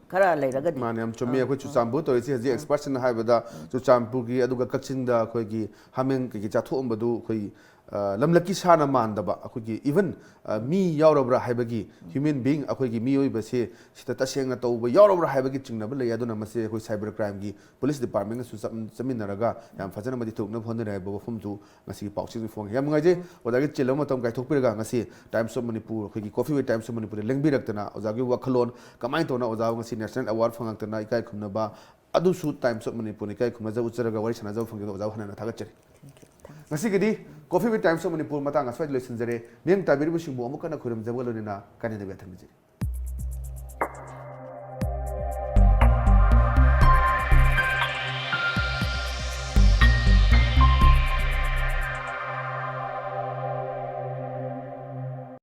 ꯈꯔ ꯂꯩꯔꯒꯗꯤ꯫ ꯃꯥꯅꯦ, ꯌꯥꯝ ꯆꯨꯝꯃꯤ꯫ ꯑꯩꯈꯣꯏ ꯆꯨꯔꯆꯥꯟꯄꯨꯔ ꯇꯧꯔꯤꯁꯦ ꯍꯧꯖꯤꯛ ꯑꯦꯛꯁꯄꯔꯠꯁꯤꯡꯅ ꯍꯥꯏꯕꯗ ꯆꯨꯔꯆꯥꯟꯄꯨꯔꯒꯤ ꯑꯗꯨꯒ ꯀꯛꯆꯤꯡꯗ ꯑꯩꯈꯣꯏꯒꯤ ꯍꯥꯃꯦꯡ ꯀꯩꯀꯩ ꯆꯥꯊꯣꯛꯑꯝꯕꯗꯨ ꯑꯩꯈꯣꯏ, ꯑ, ꯂꯝꯂꯛꯀꯤ ꯁꯥꯅ ꯃꯥꯟꯗꯕ, ꯑꯩꯈꯣꯏꯒꯤ ꯏꯚꯟ, ꯑ, ꯃꯤ ꯌꯥꯎꯔꯕ꯭ꯔꯥ ꯍꯥꯏꯕꯒꯤ, ꯍ꯭ꯌꯨꯃꯦꯟ ꯕꯤꯡ, ꯑꯩꯈꯣꯏꯒꯤ ꯃꯤꯑꯣꯏꯕꯁꯦ ꯁꯤꯗ ꯇꯁꯦꯡꯅ ꯇꯧꯕ ꯌꯥꯎꯔꯕ꯭ꯔꯥ ꯍꯥꯏꯕꯒꯤ ꯆꯤꯡꯅꯕ ꯂꯩ꯫ ꯑꯗꯨꯅ ꯃꯁꯤ ꯑꯩꯈꯣꯏ ꯁꯥꯏꯕꯔ ꯀ꯭ꯔꯥꯏꯝꯒꯤ ꯄꯨꯂꯤꯁ ꯗꯤꯄꯥꯔꯠꯃꯦꯟꯒꯁꯨ ꯆꯠ-, ꯆꯠꯃꯤꯟꯅꯔꯒ ꯌꯥꯝ ꯐꯖꯅ ꯃꯗꯤ ꯊꯣꯛꯅꯕ ꯍꯣꯠꯅꯔꯤ ꯍꯥꯏꯕ ꯋꯥꯐꯝꯁꯨ ꯉꯁꯤꯒꯤ ꯄꯥꯎꯆꯦꯁꯤꯡ ꯐꯣꯡꯉꯤ꯫ ꯌꯥꯝ ꯅꯨꯡꯉꯥꯏꯖꯩ ꯑꯣꯖꯥꯒꯤ ꯆꯤꯜꯂꯕ ꯃꯇꯝ ꯀꯥꯏꯊꯣꯛꯄꯤꯔꯒ ꯉꯁꯤ ꯇꯥꯏꯝꯁ ꯑꯣꯐ ꯃꯅꯤꯄꯨꯔ, ꯑꯩꯈꯣꯏꯒꯤ ꯀꯣꯐꯤ ꯋꯤꯠ ꯇꯥꯏꯝꯁ ꯑꯣꯐ ꯃꯅꯤꯄꯨꯔꯗ ꯂꯦꯡꯕꯤꯔꯛꯇꯅ ꯑꯣꯖꯥꯒꯤ ꯋꯥꯈꯜꯂꯣꯟ ꯀꯃꯥꯏꯅ ꯇꯧꯅ ꯑꯣꯖꯥꯕꯨ ꯉꯁꯤ ꯅꯦꯁꯅꯦꯜ ꯑꯦꯋꯥꯔꯗ ꯐꯪꯉꯛꯇꯅ ꯏꯀꯥꯏ ꯈꯨꯝꯅꯕ, ꯑꯗꯨꯁꯨ ꯇꯥꯏꯝꯁ ꯑꯣꯐ ꯃꯅꯤꯄꯨꯔꯅ ꯏꯀꯥꯏ ꯈꯨꯝꯅꯖꯕ ꯎꯠꯆꯔꯒ ꯋꯥꯔꯤ ꯁꯥꯟꯅꯖꯕ ꯐꯪꯖꯕꯗ ꯑꯣꯖꯥꯕꯨ ꯍꯟꯅ ꯍꯟꯅ ꯊꯥꯒꯠꯆꯔꯤ꯫ ꯉꯁꯤꯒꯤꯗꯤ coffee with times of Manipur ꯃꯇꯥꯡ ꯑꯁ꯭ꯋꯥꯏꯗ ꯂꯣꯏꯁꯤꯟꯖꯔꯦ꯫ ꯃꯤꯠꯌꯦꯡ ꯇꯥꯕꯤꯔꯤꯕꯁꯤꯡꯕꯨ ꯑꯃꯨꯛ ꯍꯟꯅ ꯈꯣꯏꯔꯝꯖꯕꯒ ꯂꯣꯏꯅꯅ ꯀꯥꯏꯅꯗꯕ ꯌꯥꯊꯪ ꯅꯤꯖꯔꯤ꯫